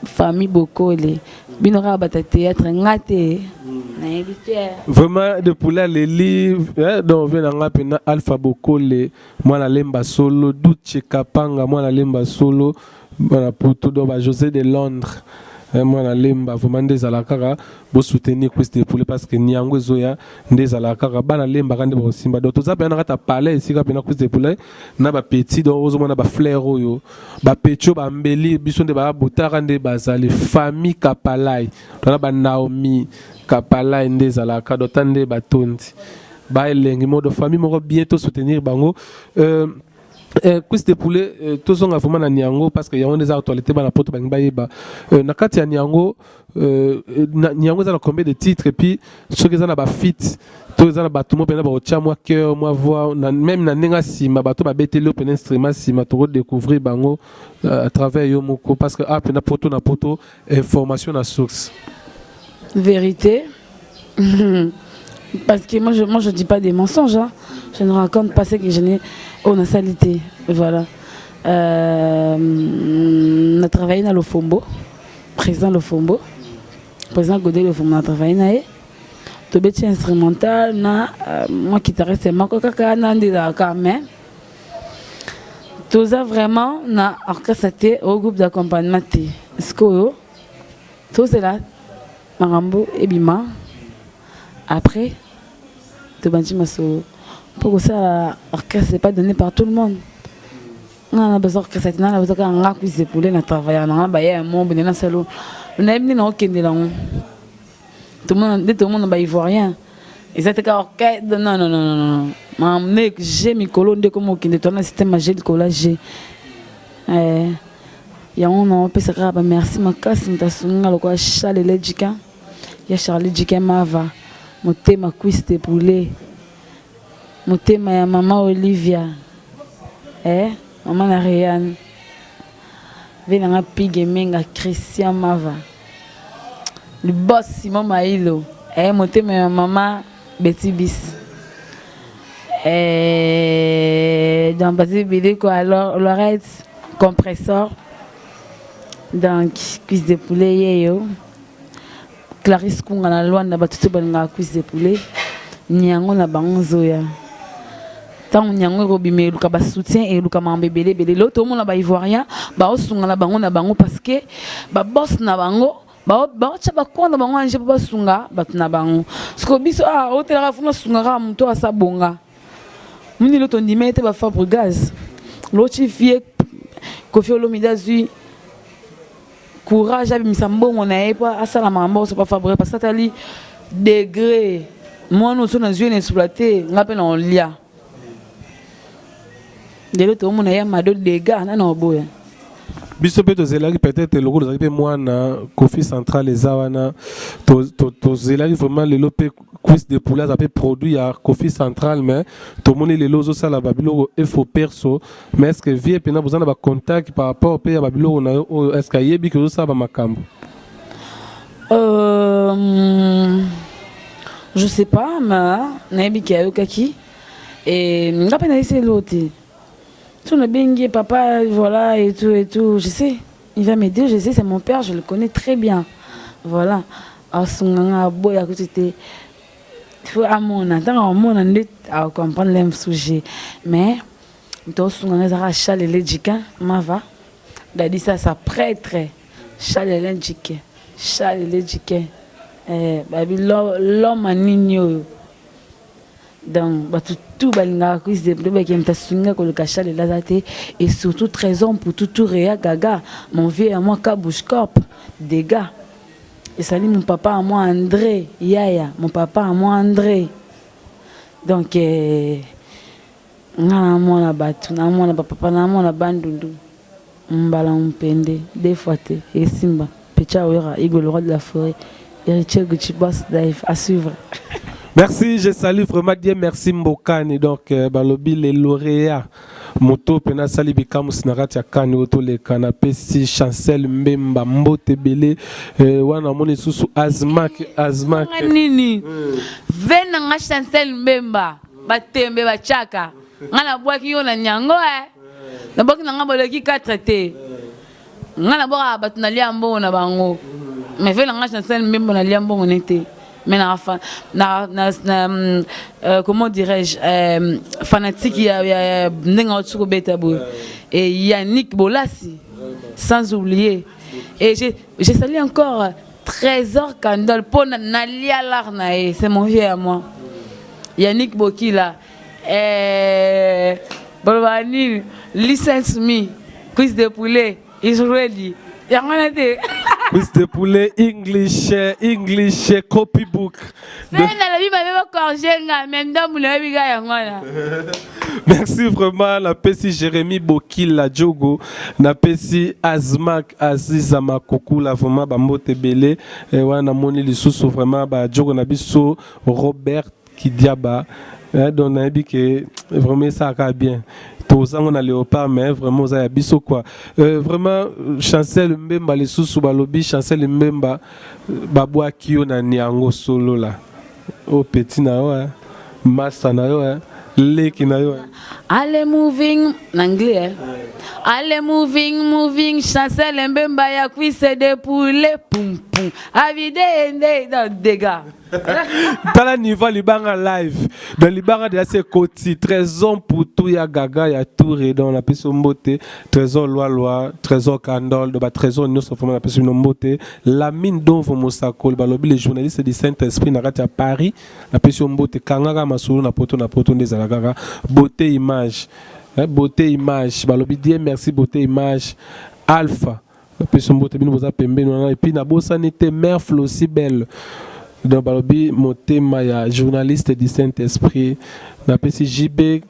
Famille Bokole. Bino ka bata théâtre ngate. Na yebi te. Vraiment de poulet les livres donc vient nga pena Alpha Bokole, moi na lemba solo, Duce Kapanga, moi na lemba solo, voilà pour tout donc José de Londres. Moi na lemba vraiment ndezala kaka bo soutenir quiz de poulet parce que Niango ezoya ndezala kaka bana lemba kande ba simba donc toza pena kata palais esika pena quiz de poulet na ba petit donc ozomona ba fleur oyo ba petit ba mbeli biso nde ba botaka nde bazali famille Kapalai tona ba Naomi Kapalai ndezala ka donc tande ba tondi ba elengi modo famille moko bientôt soutenir bango. Quiz de poulet, tozonga vraiment na Niango parce que yango des actualités bana poto bangi bayeba. Na kati ya Niango, Niango eza na combien de titres et puis soki eza na ba feat To eza na bato mo mpena bakotya mwa cœur, mwa voix na, même na ndenge nsima bato babeteli yo mpena instrument nsima, tokodécouvrir bango à travers yo moko, parce que a mpena poto na poto, information na source. Vérité, parce que moi je dis pas des mensonges, hein. Je ne raconte pas ce que je n'ai on a salité. Voilà, on a travaillé dans le Fombo, président Lofombo, président Godé Lofombo. On a travaillé na ye, tobeti instrumental na mwa guitariste moko kaka na nde ezalaka, mais toza vraiment na orchestre te, au groupe d'accompagnement te. Sikoyo tozela makambo ebima, après tobandi masolo. Mpo kosala orchestre, c'est pas donné par tout le monde. Nga na besoin orchestre te, nga na besoin kaka nga Cuisse de Poulet na travailleur na nga baya mo bene nasalo, nayebi nde naokendela yango. Tomona nde tomona Baivoirien eza te kaka orchestre. Non, non, non, non, non, nde g mikolo nde koma okende toana système ya g likolo ya g. Yango na opesa kaka bamerci makasi. Moto asungi nga lokola Charles Jika ya Charlie Jika Mava, motema Cuisse de Poulet, motema ya mama Olivia, mama na Reyane ve nanga Pige Menga, Christian Mava, le boss Simon Mailo, motema ya mama Betty Bis, donc bato ebele quoi. Alors Lorette compresseur, donc Cuisse de Poulet yeyo, Clarisse Kunga na Lwanda, bato to balingaka Cuisse de Poulet. Nyango na bango nzoya, ntango nyango ekobima, eluka basoutien, eluka makambo ebele ebele. Lelo tomona Baivoirien baosunga na bango na bango, parce que baboss na bango baotya bakwa na bango anje mpo basunga bato na bango. Siko biso otelaka funa sungaka moto asa bonga mini. Lo tondima ete baFabregas loti fie Kofi Olomide azwi courage, abimisa mbongo na ye mpo asala makambo oso pa Fabre, parce que atali degré mwana oso nazwi na exploite nga mpe na olia. Lelo toomona ya Mado dega nana oboya. Biso mpe tozelaki peut-être lokola ozalaki mpe mwana Kofi Central eza wana, tozelaki vraiment lelo mpe Cuisse de Poulet aza mpe produit ya Kofi Central, mais tomoni lelo ozosala babiloko effort perso. Mais est ce que vie mpena boza na bacontact par rapport mpe ya babiloko na yo oyo? Est ce que ayebi ke ozosala bamakambo? Je sais pas, mais nayebi ke ayokaki e nga mpe nayesi elo te. So nabengi papa, voilà, et tout et tout, je sais il va m'aider, je sais, c'est mon père, je le connais très bien. Voilà, asunga nga, aboya kutu te. Faut amona, ntango amona nde acomprendre le sujet. Mais moto osunga nga ezaka Charles Jikin Mava Dadi, ça sa prêtre Charles Jikin, Charles Jikin, babi l'homme nini oyo. Donc bato tout balingaka Cuisse de Poulet, bakende asungi koluka Charles aza te. Et surtout Trésor pour tout Réa Gaga, mon vieux à moi, Kabouche Corp dégâts esali, mon papa à moi André Yaya, mon papa à moi André. Donc nga namona bato, namona bapapa, namona Bandundu mbala mpende deux fois te esimba Pecha Oyera Igwe, le roi de la forêt, héritier Gucci Boss Dive à suivre. Merci, je salue vraiment bien, merci Mbokani. Donc, balobi les lauréats. Moto pena sali bikamusi na kati ya kani oyo toleka. Napesi Chancel Mbemba mbote ebele. Wana namoni lisusu Azmak, Azmak. Nini ve na nga Chancel Mbemba, batembe batiaka nga, nabwaki yo na nyango, e nabwaki na nga boleki 4 te. Nga nabwakaka bato nalia mbongo na bango, mais ve na nga Chancel Mbemba nalia mbongo ne te, mais na, comment dirais-je, fanatique ya ndenge auti kobeta boye. Et Yannick Bolasi, sans oublier, et je salue encore Trésor Kandol mpo nalia lar na ye, c'est mon vieux à moi Yannick Bokila, baloba nini, licence me Cuisse de Poulet is ready, yango wana te. Cuisse de Poulet English, English copybook. Mpe nalobi mabe, bacorriger nga, mais ndambu nayebi ka yango wana. Merci vraiment. Napesi Jérémy Bokila Djogo, napesi Azmak Aziza Makokula vraiment bambote ebele. Wana namoni lisusu vraiment badjogo na biso Robert. Kidiaba eh, donc nayebi ke vraiment esalaka bien tozango na léopard mais vraiment oza ya biso quoi. Vraiment Chancel Mbemba lisusu balobi Chancel Mbemba babwaki yo na niango solo la o petit na yo masa na yo leki na yo. Allez moving en anglais eh? Allez moving moving Chancel Mbemba ya cuisse de poulet pum pum avide ende dans dégâts. Tala niveau libanga live dans libanga de se koti Trésor Poutou ya Gaga ya Touré donc la peso mbote Trésor Loi Loi Trésor Kandol de ba Trésor nyonso vraiment la peso mbote la mine donvo mosakol balobi les journalistes du Saint-Esprit na kati ya Paris la peso mbote kangaka masolo na poto nde ezala kaka beauté image beauté image balobi Dieu merci beauté image Alpha la peso mbote bino boza pembeni wana et puis na bosani te mère Flossi Belle donc balobi motema ya journaliste du Saint-Esprit na pesi JB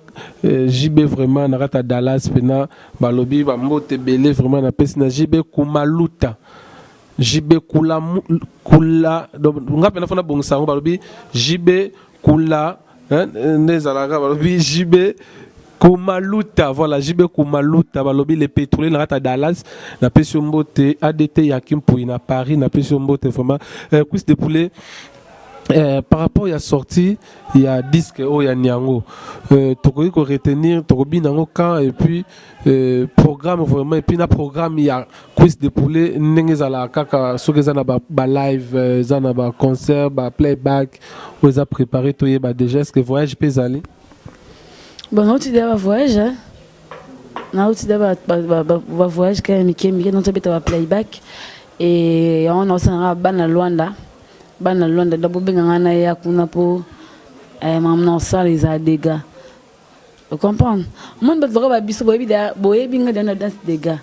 JB vraiment na kata Dallas pena balobi ba mbote belé vraiment na pesi na JB Kumaluta JB Kula Kula donc nga pena fona bongisa ngo balobi JB Kula ndezalaka balobi JB Kumaluta voilà JB Kumaluta balobi les pétroliers na kata Dallas na pesi mbote ADT ya Kimpui na Paris na pesi mbote vraiment cuisse de poulet. Par rapport à la sortie, il y a disque oh, il y a Nyango. Tokoki ko retenir, tokobi nango quand et puis programme vraiment et puis na programme il y a cuisse de poulet ndenge zala kaka soki eza na ba live eza na ba concert ba playback ou eza préparé to yeba déjà est-ce que voyage pe zali? Bon non tu dois voyage hein. Na tu dois ba voyage quand même mike mike non tu ba playback et on a ça bana Luanda. Bana Luanda d'abord benga ngana ya kuna po maman ça les a dégâts. Vous comprenez? Moi je dois biso boyebi da boyebi nga da danse dégâts.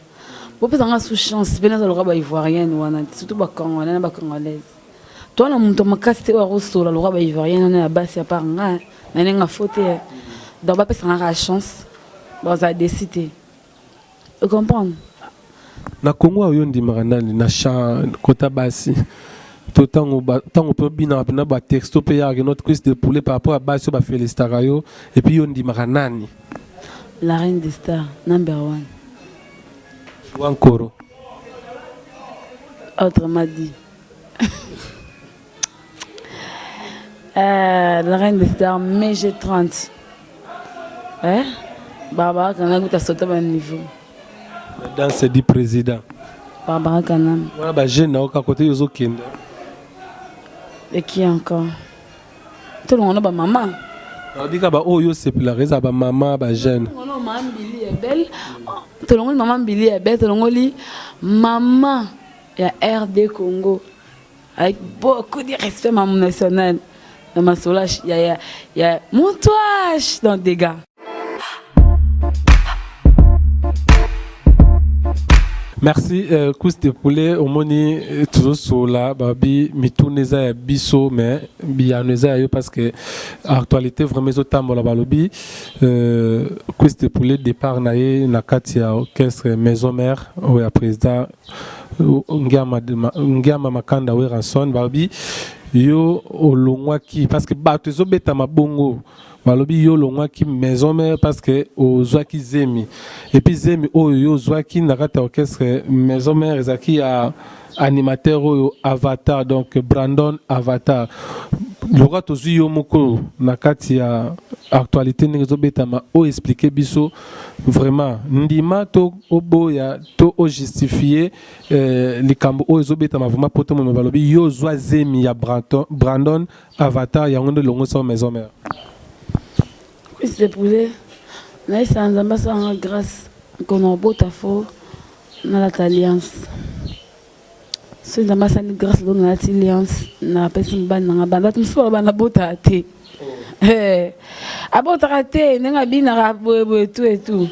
Bo pesa nga sous chance pena za ba ivoirienne wana surtout ba congolais na ba congolaise. Toi na muto makasi te wa rosola lo ba ivoirienne na basi ya par nga na nga faute. Donc ba pesa nga chance. Ba za décider. Vous comprenez? Na Congo oyo ndimaka nani na champ kota basi to tango ba tango pe bina na ba texto pe ya notre cuisse de poulet par rapport à basi ba félicitaka yo et puis yo ndimaka nani? La reine des stars number 1. Wankoro. Autrement dit. La reine des stars mais j'ai 30. Hein? Baba kana kuta sauter ba niveau. La danse du président. Barbara Kanam. Voilà ba jeune na oka côté yozo kenda. Et qui encore? Tout le monde ba maman. Odika ba oyo sepela reza ba maman ba jeune. Tout le monde maman Billy est belle. Tout le monde maman Billy est belle, tout le monde maman ya RD Congo avec beaucoup de respect maman nationale. Dans ma solage, il y a mon toit dans des gars. Merci cuisse de poulet omoni tozosola babi mituna eza ya biso mais biyano eza ya yo parce que actualité vraiment ezotambola balobi cuisse de poulet départ na ye na kati ya orchestre Maison Mère oyo ya président Ngiama Makanda Werrason balobi yo olongwaki parce que bato ezobeta mabongo balobi yo longwaki Maison Mère parce que ozwaki zemi et puis zemi oyo yo ozwaki na kati ya orchestre Maison Mère ezalaki ya animateur oyo Avatar donc Brandon Avatar loka tozwi yo moko na kati ya actualité ndenge ezobetama oyo expliquer biso vraiment ndima to oboya to ojustifier likambo oyo ezobetama vraiment poto mono balobi yo ozwa zemi ya Brandon Avatar yango nde longo sa Maison Mère. Cuisse de poulet nayesa Nzambe asalanga grâce nkona obota fo nalata alliance soki Nzambe asali grâce lelo nalati alliance napesi mobali nanga bana bato mosusu baloba nabotaka te abotaka te ndenge abinaka boyeboye tout et tout.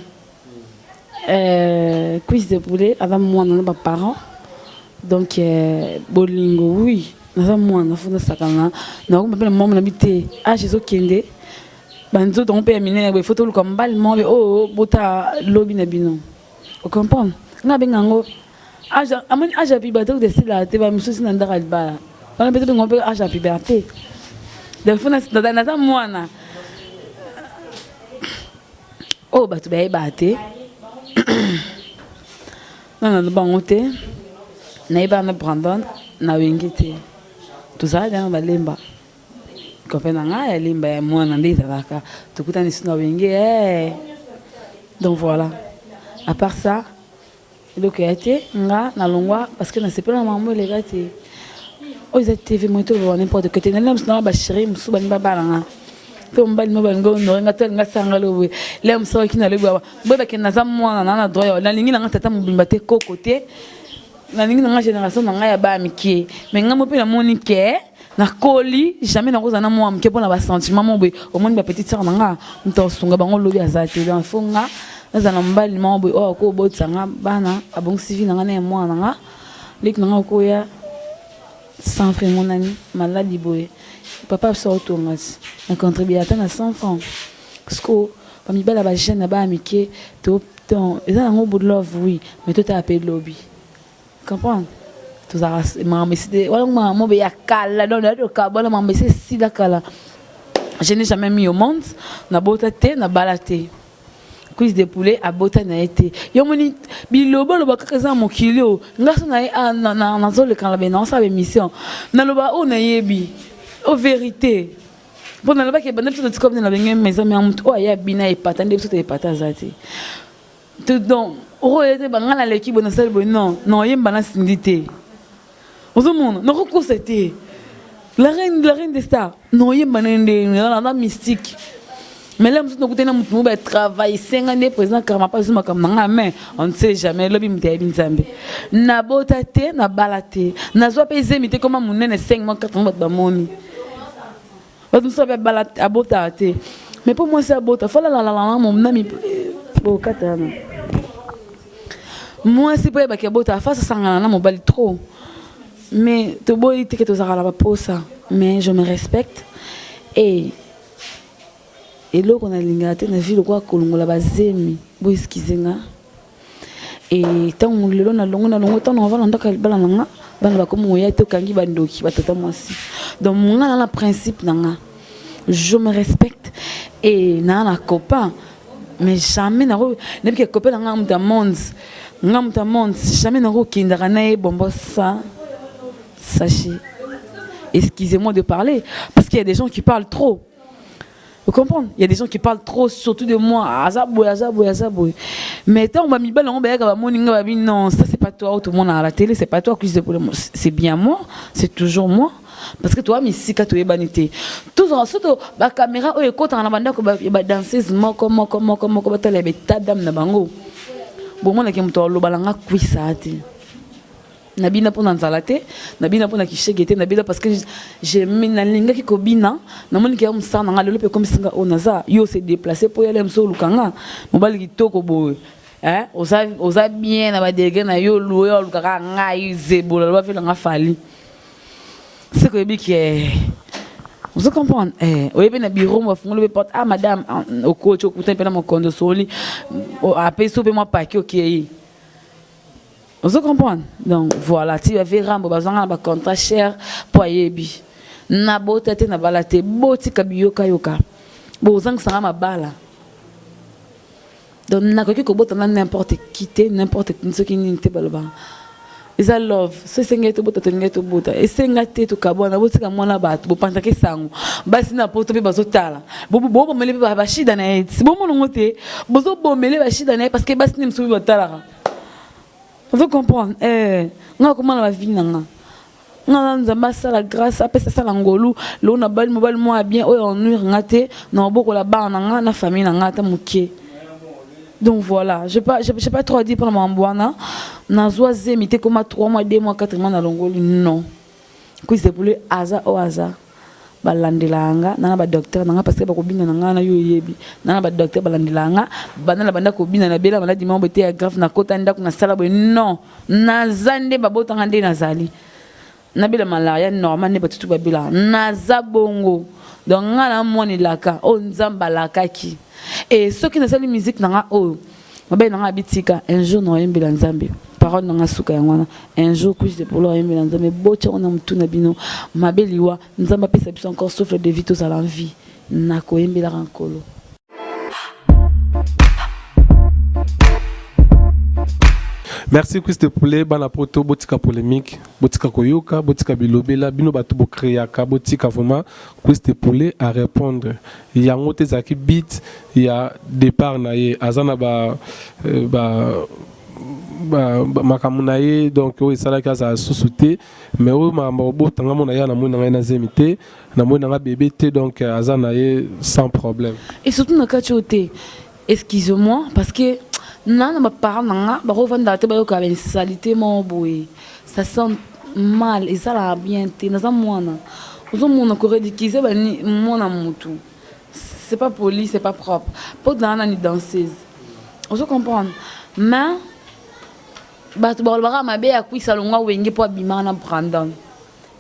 Cuisse de poulet aza mwana na baparent donc bolingo oui naza mwana fo nasakana nakomba mpe na mama na bi te age ezokende banzoto yango mpe ya minene boye fo toluka mobali moko be oyo bota lobi na bino ocomprendre nga abenga yango amoni age ya puberté kuta esilaka te bamisusu na ndako ya libala wana mpe tobenga mpe age ya puberté. Donc faut naza mwana oyo bato bayebaka te. Na naloba yango te, nayebaka na Brandon na Wenge te, tozalaki na balemba copain na ngai ya lemba ya mwana nde ezalaka, tokutani so na Wenge eh. Donc voilà, à part ça eloko ya te. Nga nalongwa parce que nasepela na makambo eleka te. Oyo eza TV, moi toloba n'importe quoi te. Nalinga mosu nanga bachéri mosusu balingi babala nga to mobali mo balingi honore nga to alinga sanga loboye le mosu oki na lobi awa boyebake naza mwana na na droit. Nalingi nanga tata mobimba te, koko te, nalingi nanga génération na ngai ya baya mike. Mais ngai mo mpe namoni ke nakoli, jamais nakozala na mwa moke mpona basentiment mo boye. Omoni bapetite sœur na nga, moto asunga bango lobi aza te. Donc faut nga nazala na mobali moko boye oyo akobotisa nga bana, abongisi vie na nga na ya mwana na nga. Leki na nga okoya 100 francs emonani maladi boye, papa biso aotonga ti na contribue ata na 100 francs, parce que bamibali ya bajeune na baya mike to eza nango good love, oui, mais totala mpe lobi, comprendre. Tozalaka makambo esi wana, makambo ya kala. Donc tokabwana, makambo esi esila kala. Je n'ai jamais mis au monde, nabota te, nabala te. Cuisse de poulet abota na ye te. Yo moni biloba oloba kaka eza na mokili oyo. Nga so na ye nazoleka na be naosala baémission, naloba oyo nayebi o vérité, mpo nalobaki ebanda biso totika bino na benge maison ya motu oyo aya bina epata nde biso toepata aza te. Donc okoyo te banga naleki boye, nasali boye, non non, oyemba nasindi te, ozomona nakokosa te. La reine, la reine des stars, non, oyemba na ndenge naza mystique. Mais là mosusu nakutani na motu moko batravail esenga nde président Karma mpa azwi makambo na ngai. Mais on ne sait jamais lobi, moto ayebi Nzambe. Nabota te, nabala te, nazwa mpe ezemi te. Koma monene 5 mois, 4 mois, bato bamoni bato mosusu abala abotaka te. Mais mpo mwasi abota, faut alalalala nami bokata wana. Mwasi mpo yebaki abota, faut asangana na mobali trop. Mais toboyi te ke tozalaka na baposa, mais je me respecte. Et eloko nalingaka te na vie lokola kolongola bazemi, bo excuse nga. E ntango lelo nalongo, nalongo, ntango navanda ndako ya libala na nga, bana bakomi koya te, okangi bandoki batata mwasi. Donc nga na principe na nga, je me respecte. Et naa na copain, mais jamais nako nayebi ke copain na nga moto ya monde, nga moto ya monde, jamais nakokendaka na ye bombo. Ça sachez, excusez-moi de parler parce qu'il y a des gens qui parlent trop. Vous comprenez? Il y a des gens qui parlent trop, surtout de moi. Aza boye, aza boye, aza boye. Mais tant que mibali yango bayaka, bamoni nga, babi non, ça c'est pas toi, tout le monde à la télé, c'est pas toi, c'est bien moi, c'est toujours moi. Parce que toi, misika toyebani te. Tozala surtout ba caméra oyo ekotaka na bandako ya ba danseuse moko moko moko moko, batala ya beta dame na bango. Bomonaki moto aloba nga kwisa te. Nabina mpo na nzala te, nabina mpo na kishege te, nabina parce que nalingaki kobina. Namoniki ya mosala na nga lelo mpe ekomisinga oyo naza. Yo se déplace mpo yala moso oluka nga mobali kitoko boye, oza bien na badegré na yo, oyo olukaka ngai zebola, loba mpe nanga fali seke oyebi ke ozo comprendre. Oyebi na bureau mo bafungoli mpe porte, ah madame, okoti, okutani mpe na mokondo soli, apesi mpe mwa paki, okei, ozo comprendre. Donc voilà, ti bave rambo bazwanga na bacontrat cher mpo ayebi nabota te, nabala te. Botika biyokayoka, bozangisanga mabala. Donc nakoki kobota na n'importe qui te, n'importe soki nini te. Baloba eza love, so esengeli tobota, tolingai tobota, esenga te tokabwana. Botika mwana bato, bopantaka esango. Basi na poto mpe bazotala, bobomele mpe bashida na ye ti bomonango te, bozobomele bashida na ye parce que basi nde mosusu mpe batalaka. Ozo comprendre? Nga komona bavi na nga, nga na Nzambe asala grâce, apesa, asala ngolu. Lelo na bali mobali moko ya bien oyo anuire nga te na kobokola bana na nga na famille na nga ata moke. Donc voilà, je pas je pas trop à dire mpona makambo wana. Nazwa zemi te, koma 3 mois, 2 mois, 4 mois, nalongoli, non. Cuisse de poulet aza oyo aza, balandelaka nga na na badocteur na nga parce que bakobina na nga na yo oyebi na na badocteur balandelaka nga banda na banda kobina. Na bela maladi moko boye te ya grave, nakota ndako, nasala boye, non. Naza nde babotanga nde nazali, nabela malaria normal nde bato tu babelaka, naza bongo. Donc nga na mwana elaka oyo Nzambe alakaki. E soki nasali musique na nga oyo mobali na nga abitika, un jour naoyembela Nzambe. Parole na nga suka yango wana. Un jour cuisse de poulet ayembela Nzambe, botya ngo na mutu na bino. Mabe liwa, Nzambe apesa biso encore souffle de vie, tozala en vie. Nakoyembelaka Nkolo. Merci Cuisse de poulet bana poto botika polemique botika koyoka botika bilobela bino bato bo créaka botika vraiment Cuisse de poulet à répondre yango te ezalaki but ya départ na ye aza na ba, euh, ba ba, ba makambo na ye donc oyo esalaki azala susu te mais oyo makambo akobota nga mona ya namoni na ngai na zemi te namoni na ngai bebe te donc aza na ye sans problème. Et surtout na kati oyo te excusez-moi parce que na na ba parents na nga bakovandaka te bayokaka ba insalite moko boye ça sent mal esalaka bien te naza mwana ozomona ko ridiculiser ba mwana mutu c'est pas poli, c'est pas propre po na nani danseuse ozo comprendre mais bato balobaka mabe ya kwisa longwa wenge po abimaka na Brandon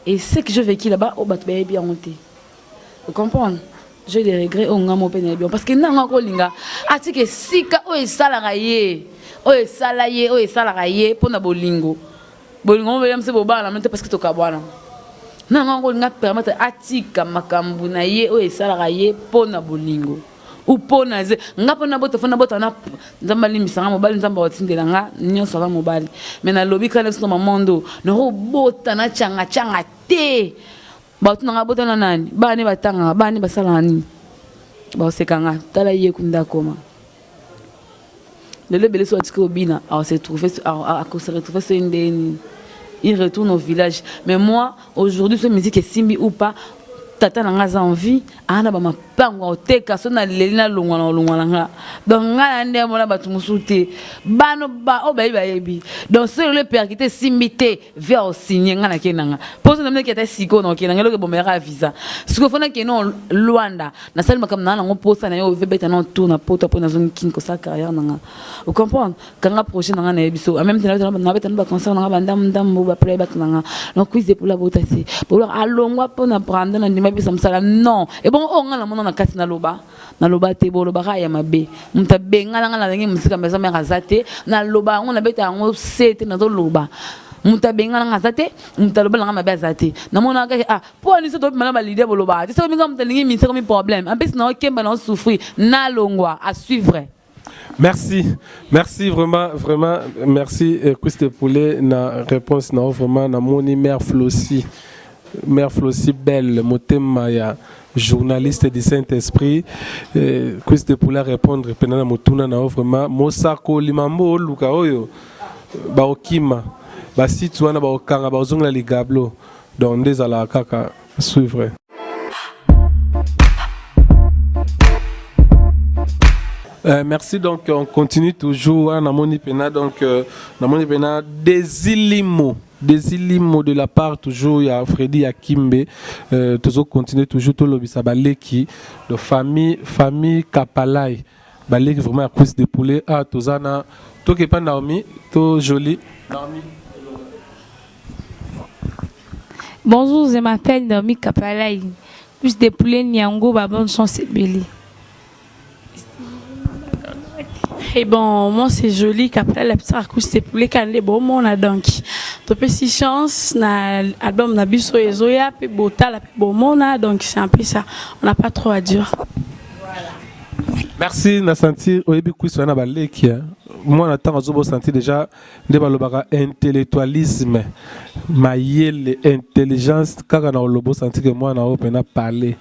et ce que j'ai vécu là-bas oyo bato bayebi yango te. Vous comprendre? J'ai des regrets oyo nga moko mpe nayebi yango parce que nanga akolinga atika esika oyo esalaka ye oyo esala ye oyo esalaka ye mpo na bolingo bolingo moko beyamse bobala na te parce que tokabwana nanga akolinga permettre atika makambo na ye oyo esalaka ye mpo na bolingo ou mpo na ze nga mpo nabota fo nabota na nzambe alimbisa nga mobali nzambe akotindela nga nyonso aza mobali mais nalobi kaka na biso na mamondo nakobota na changa changa te. Bato na nga bota na nani? Bana ne batangaka, bana ne basalaka nini? Bakoseka nga, tala ye kuna akoma. Lelo ebele soki atiki kobina, ako se trouver, ako se retrouver soki ndenge nini. Il retourne au village. Mais moi, aujourd'hui, soki musique esimbi ou pas, tata na nga aza en vie, aza na ba mapango akoteka, soki naleli nalongwa nakolongwa na nga. Donc nga na nde amona bato mosusu te. Bana oyo bayebi bayebi. Donc soki lelo epercute esimbi te, Vie o signer nga na ke nanga. Poso na meki ata siko na okenda ngeloko bomela ka visa. Siko fona ke no Luanda. Na sali makambo na nango posa na yo vebeta na tour na poto po na zongi kin ko sa carrière nanga. Vous comprendre? Kanga projet nanga na yebiso. En même temps na beta na ba concert nanga ba ndam ndam ba play back nanga. Donc quiz pour la bota si. Pour alongwa po na prendre na ndima bisa musala non. Et bon o nga na mona na kati na loba. Naloba te bolobaka ya mabe. Moto abengana nga na ndenge mosika maison mère aza te. Naloba yango nabeta yango se te nazoloba. Moto abengana nga aza te, moto aloba na nga mabe aza te. Namonaka kaka ah mpo na nini tobima na ba leader bolobaka te. Soki nga moto alingi ministère ekomi problème. En plus nao kemba nao souffrir. Nalongwa à suivre. Merci, merci vraiment, vraiment, merci euh, Cuisse de poulet na réponse na vraiment na moni mère Flossi, mère Flossi belle, motema ya journaliste du Saint-Esprit, euh, Cuisse de poulet répondre pena na motuna na vraiment mosakoli mambo oluka oyo baokima basite wana baokanga baozongela ligablo donc nde ezalaka kaka suivre. Merci donc on continue toujours hein, namoni pena donc euh, namoni pena desilimo desilimo de la part toujours ya Freddy Akimbe euh, toujours continuer toujours tolobisa baleki de famille famille Kapalai baleki vraiment ya cuisse de poulet ah tozana tokepa Naomi to jolie Naomi. Bonjour, je m'appelle Naomi Kapalai. Plus de poulet Nyango, ba bonne chance ebele. Et bon, moi c'est joli qu'après la petite couche de poulet quand les beaux mon donc. Topesi chance na album na biso ezoya pe botala pe bomona donc c'est un peu ça. On n'a pas trop à dire. Merci na sentir oyebi kwisi wana baleki mwana ntango azobo sentir déjà nde balobaka intellectualisme mayele intelligence kaka na oloba osanti ke mwana oyo mpena parler.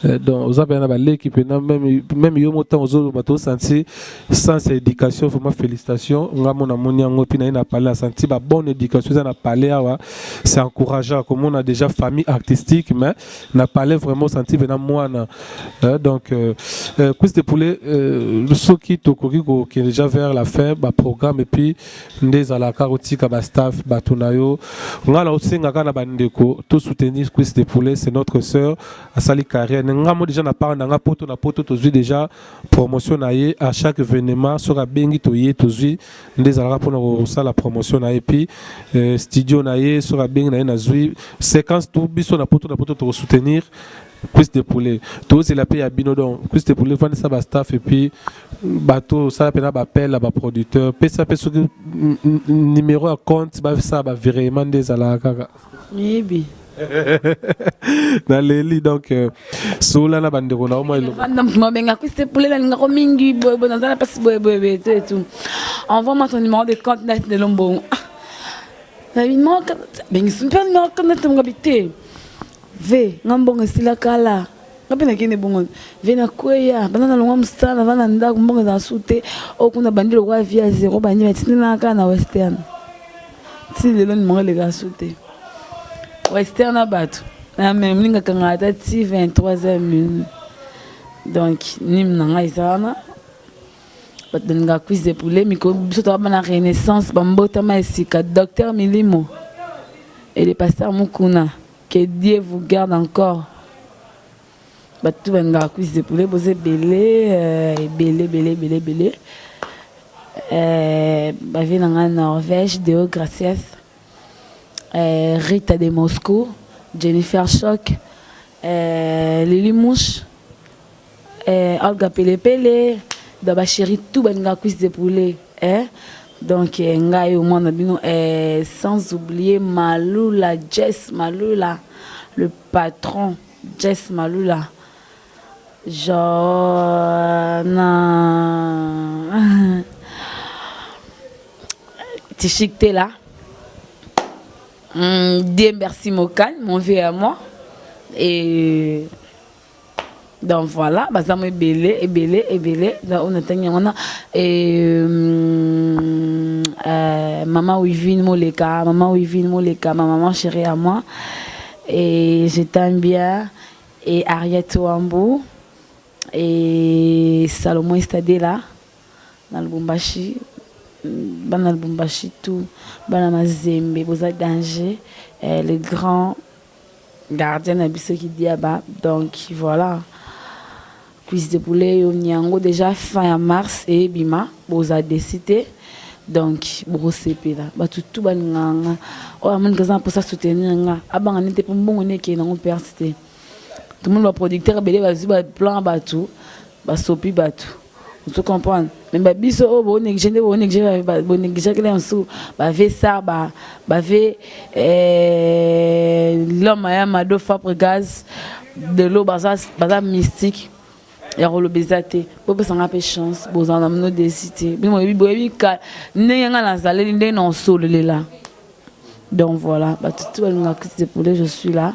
Donc oza mpena na baleki mpena meme yo mo ntango ozoloba tosanti sens ya éducation vraiment félicitation nga mo namoni yango epuis naye na parler na santi ba bonne éducation eza na parler awa c'est encourageant komona déjà famille artistique mais na parler vraiment osanti mpena mwana. Donc cuisse de poulet soki tokoki kokende déjà vers la fin ba programme et puis nde ezalaka kotika ba staff bato na yo nga na osengaka na bandeko to soutenir cuisse de poulet c'est notre sœur asali carrière nga mo déjà na part na nga poto na poto tozwi déjà promotion na ye à chaque événement soki abengi toye tozwi nde ezalaka mpona kosala promotion na ye puis studio na ye soki abengi na ye nazwi séquence tout biso na poto na poto tokosoutenir. Cuisse de poulet tozela mpe ya bino. Donc cuisse de poulet, vandisa bastaff et puis bato osala mpena baappel ya baproducteur, pesa mpe soki numéro ya compte, basala bavirement nde ezalaka kaka. Miyebi. Naleli. Donc sola na bandeko na yo mwa eloko. Vanda, moto mabenga cuisse de poulet, nalingako mingi boyeboye, naza na mpasi boyeboye et tout et tout. Envoie-moi ton numéro de compte net de lombongo. Bengisi mpe numéro compte net ngabi te ve nga mbongo esila kala, nga mpe nakende bongo ve nakweya banda nalongwa mosala, naza na ndako, mbongo ezala su te. Oyo kuna bandi lokwa vie ya zéro, bandi batindinaka kaka na Western ti lelo, numéro elekaka su te. Western na bato na me moninga akangaka ata ti 23 heures minuit. Donc nime na ngai eza wana. Bato balingaka cuisse de poulet, mikolo biso toza bana renaissance, bambotama esika. Docteur Milimo et le pasteur Mukuna, que Dieu vous garde encore. Bato balingaka cuisse de poulet, boza ebele, ebele, ebele, ebele, ebele. Bavie na ngai Norvège, Deo Gracias, Rita de Moscou, Jennifer Choc, Lili Mouche, Olga Pelepele, da bachéri tout balingaka cuisse de poulet, eh? Donc ngai oyo mwana bino, sans oublier Malula, Jess Malula, le patron Jess Malula, Jona Tichik Tela. Dieu merci Mokan, mon vieux à moi. Et donc voilà, baza mo ebele, ebele, ebele. Donc on atangi yango wana. Et maman Wivine Moleka, maman Wivine Moleka, ma maman chérie à moi. Et je t'aime bien. Et Ariette Wambu et Salomon Estadela na Lubumbashi, bana Lubumbashi tout, bana Mazembe, boza danger, le grand gardien na biso qui diaba. Donc voilà, cuisse de poulet yo nyango déjà fin ya mars eyebima, boza décidé. Donc bokosepela. Bato tu balingaka nga, oyo amoni kaza na mposa soutenir nga, abanga nete mpo mbongo nde ekende nango perte te. Tomoni baproducteur ebele bazwi baplan, bato basopi bato, ozo comprendre. Mais babiso oyo bonéglige nde bonéglige, bonégligeaki na mosusu bave sar, bave l'homme aya Mado Fabregas de l'eau, baza, baza mystique ya koloba eza te. Bopesanga mpe chance, bozala na bino desi te. Bino boyebi, boyebi ndenge nga nazaleli, ndenge na osololela. Donc voilà, bato tu balingaka cuisse de poulet, je suis là.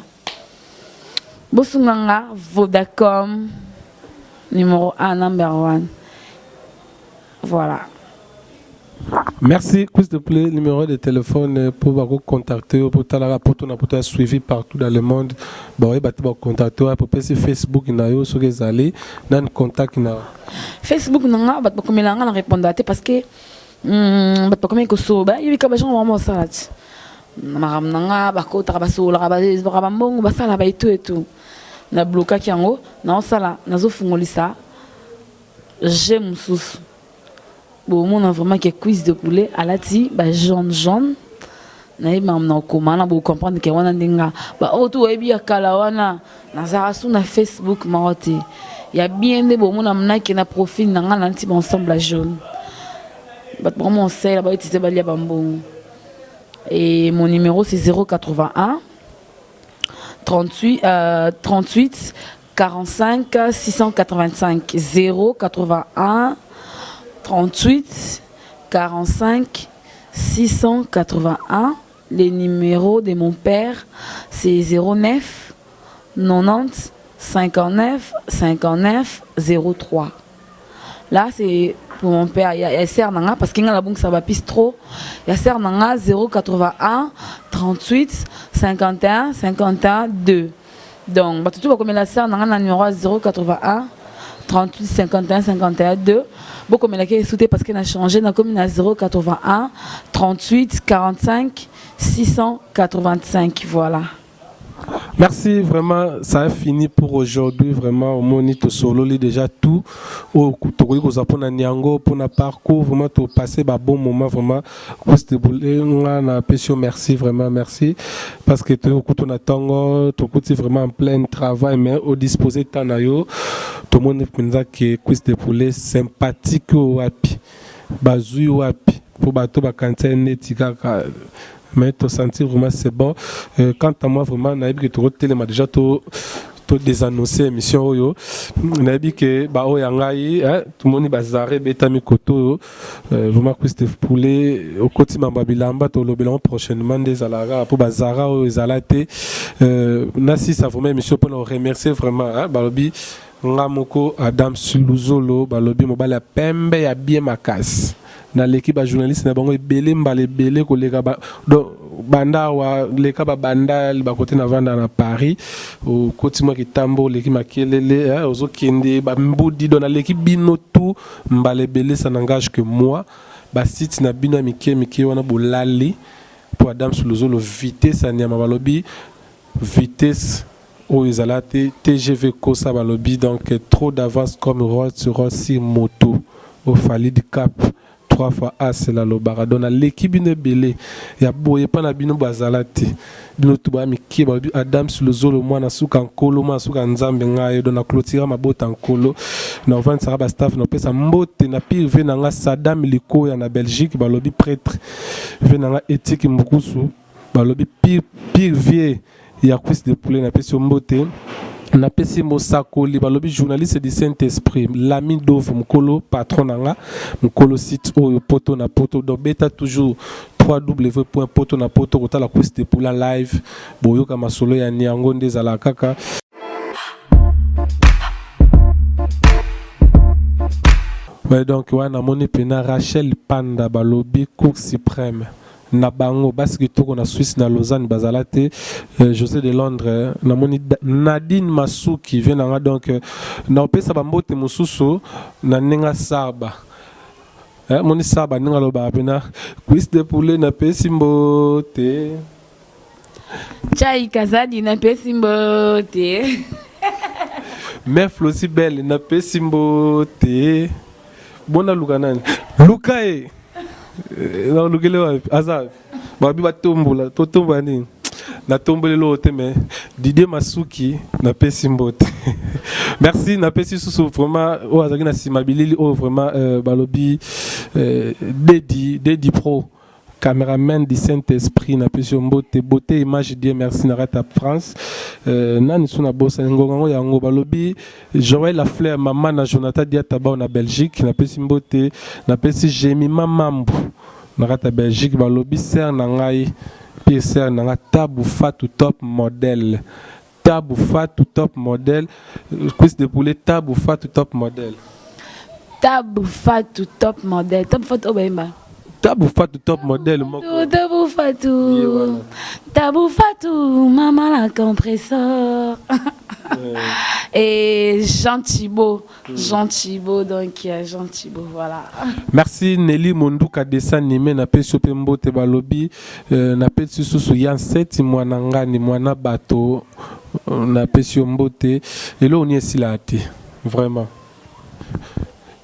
Bosunga Vodacom numéro 1, number 1, voilà. Merci. S'il te plaît, numéro de téléphone pour vous contacter, pour talaka poto na poto suivi partout dans le monde. Bon, et bato ba contacter pour pesi Facebook na yo soki ezali nan contact na. Facebook na nga, bato bakomela nga na répondre te parce que bato bakomi kosoba, yebika bagenre vraiment osala ti na makambo na nga, bakotaka, basololaka, bazwaka bambongo, basala baetu etu. Nablokaki yango, naosala, nazofungolisa je mosusu. Bomona vraiment ke cuisse de poulet alati ba jaune jaune, nayebi makambo na okoma na bocomprendre ke wana nde nga. Baoyo tu oyebi ya kala wana, nazalaka su na Facebook moko te ya bien nde bomona mnake na profil na nga nati baensemble ya jaune. Bato bakoma osala bautilize, balia bambongo. Et mon numéro, c'est 081 38 38 45 685, 081 38 45 681. Le numéro de mon père, c'est 09 90 59 59 03. Là, c'est pour mon père. Il y a sœur na nga, parce qu'il y a la banque, ça va pisse trop. Il y a sœur na nga, 081 38 51 51 2. Donc, bah, tout va comme la sœur na nga na numéro 081 38 51 51 2. Beaucoup mais la sauté parce qu'elle a changé dans commune à 081 38 45 685. Voilà. Merci vraiment, ça a fini pour aujourd'hui vraiment omoni tosololi déjà tout oyo tokoki kozwa mpona niango mpona parcours vraiment topasse ba bon moment vraiment Cuisse de poulet nga napesi yo merci vraiment merci parce que tokutu na ntongo tokuti vraiment en plein travail mais odispose temps na yo tomoni mpenza ke cuisse de poulet sympathique oyo wapi bazwi wapi mpo bato bakanisa ye neti kaka mais tosentir vraiment c'est bon. Quant à moi vraiment nayebi ke tokotelema déjà to to désannoncer émission oyo nayebi ke baoyo ya ngai tomoni bazare ebetami koto oyo. Vraiment cuisse de poulet okoti mambo ya bilamba tolobela yango prochainement nde ezalaka kaka mpo bazara oyo ezala te. Nasisa vraiment émission mpona remercier vraiment balobi nga moko Adam Luzolo balobi mobali ya pembe ya bien makasi naleki bajournaliste na bango ebele mbala ebele koleka ba, donc banda awa leka babanda bakote na vanda na Paris okoti mwa kitambo oleki makelele ozokende bambudi donc naleki bino tout mbala ebele. Ça n'engage que moi basite na bino ya mike mike wana bolali mpo Adam Luzolo vitesse ya nyama balobi vitesse oyo ezala te TGV kosa balobi donc trop d'avance comme Rolls Royce moto ofali cap 3 fois as nalobaka donc naleki bino ebele ya boye mpa na bino bazala te bino tu baya mike balobi Adams Luzolo mwana suka nkolo mwana suka nzambe ngai donc na clôture mabota nkolo na ovandisaka bastaff na opesa mbote na pire ve na nga Sadam Likoya na Belgique balobi prêtre ve na nga Etike Mbukusu balobi pire pire vie ya cuisse de poulet napesi yo mbote napesi mosakoli balobi journaliste du Saint Esprit Lami Dove mokolo patron na nga mokolo site oyo poto na poto donc beta toujours www poto na poto kotala cuisse de poulet live boyoka masolo ya niango nde ezalaka kaka. Ouais, donc wana namoni mpena Rachel Panda balobi Cour suprême na bango basi kitoko na Suisse na Lausanne bazala te. José de Londres namoni Nadine Masuki vie nanga donc naopesa bambote mosusu na ndenge asaba moni saba ndenge alobaka mpena cuisse de poulet napesi mbote. Chai Kazadi napesi mbote. Mère Flosi Belle napesi mbote bona luka nani luka ye nalukele wapi aza babi batombola totombola nini natomboleli oyo te mais Didier Masuki napesi mbote merci napesi susu vraiment oyo azalaki na nsima bilili oyo vraiment balobi Dedi Dedi Pro cameraman du Saint-Esprit napesi yo mbote beauté image Dieu merci na kati ya France. Nani su nabosani ngonga ngo yango balobi Joël Lafleur mama na Jonathan Diatabao na Belgique napesi mbote napesi Jemima Mambu na kati ya Belgique balobi sœur na ngai pire sœur na nga Tabu Fatou top modèle Tabu Fatou top modèle cuisse de poulet Tabu Fatou top modèle. Tabu Fatou top modèle Tabu Fatou oyo bayemba Tabu Fatou top modèle moko. Tabu Fatou Tabu Fatou maman la compresseur et Jean Thibault Jean Thibault donc Jean Thibault voilà. Merci Nelly Monduka dessin animé napesi yo mpe mbote balobi napesi susu ya nseti mwana ngani mwana bato napesi yo mbote eloko nini esilaka te vraiment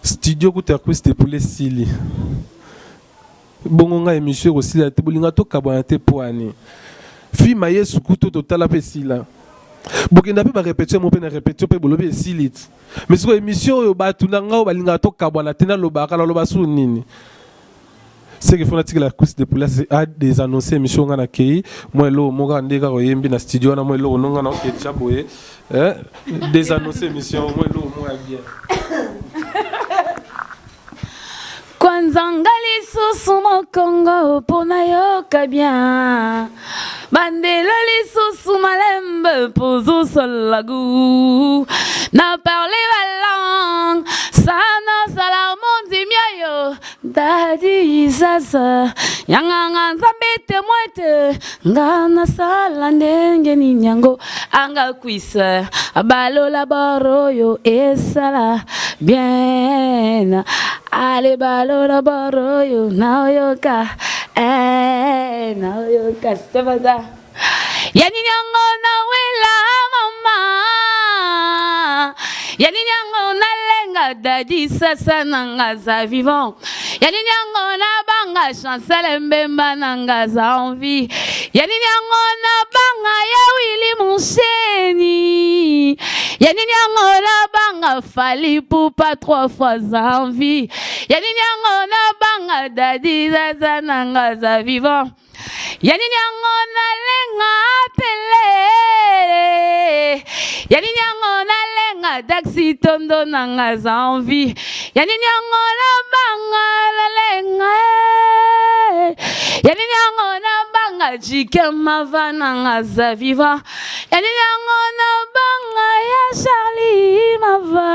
studio kuta ya cuisse de poulet esili bongo ngai émission ekosila te bolinga tokabwana te po ani film ya Yesu kutu totala mpe esila bokenda mpe barépétition mo mpe na répétition mpe bolobi esili ti mais sikoyo émission oyo bato na ngai oyo balingaka tokabwana te nalobaka naloba su nini ce qu'il faut natikela cuisse de poulet a désannoncer émission nga nakei mwa eloko moko kaka nde kaka oyembi na studio wana mwa eloko no nga na oke déjà boye désannoncer émission mwa eloko moko ya bien. Kwanzanga lisusu mokongo mpona yoka bien bandela lisusu malembe mpo ozosala gu na parle balangue sana sala mondimi oyo dadi sasa yanganga nzambe témoin te nga nasala ndenge nini yango anga kwisa balola bor oyo esala bien ale balola bor oyo naoyoka naoyoka sebata ya nini yango nawela. Ya nini yango nalenga Dadi Sasa na nga aza vivant. Ya nini yango nabanga Chancel Mbemba na nga aza en vie. Ya nini yango nabanga ya Willy Musheni. Ya nini yango nabanga Fally Ipupa trois fois aza en vie. Ya nini yango nabanga Dadi Sasa na nga aza vivant. Ya nini yango nalenga Pele. Ya nini yango nalenga Daxi Tondo na nga aza en vie. Ya nini yango nabanga nalenga eh. Ya nini yango nabanga Jike Mava na nga aza vivant. Ya nini yango nabanga ya Charlie Mava.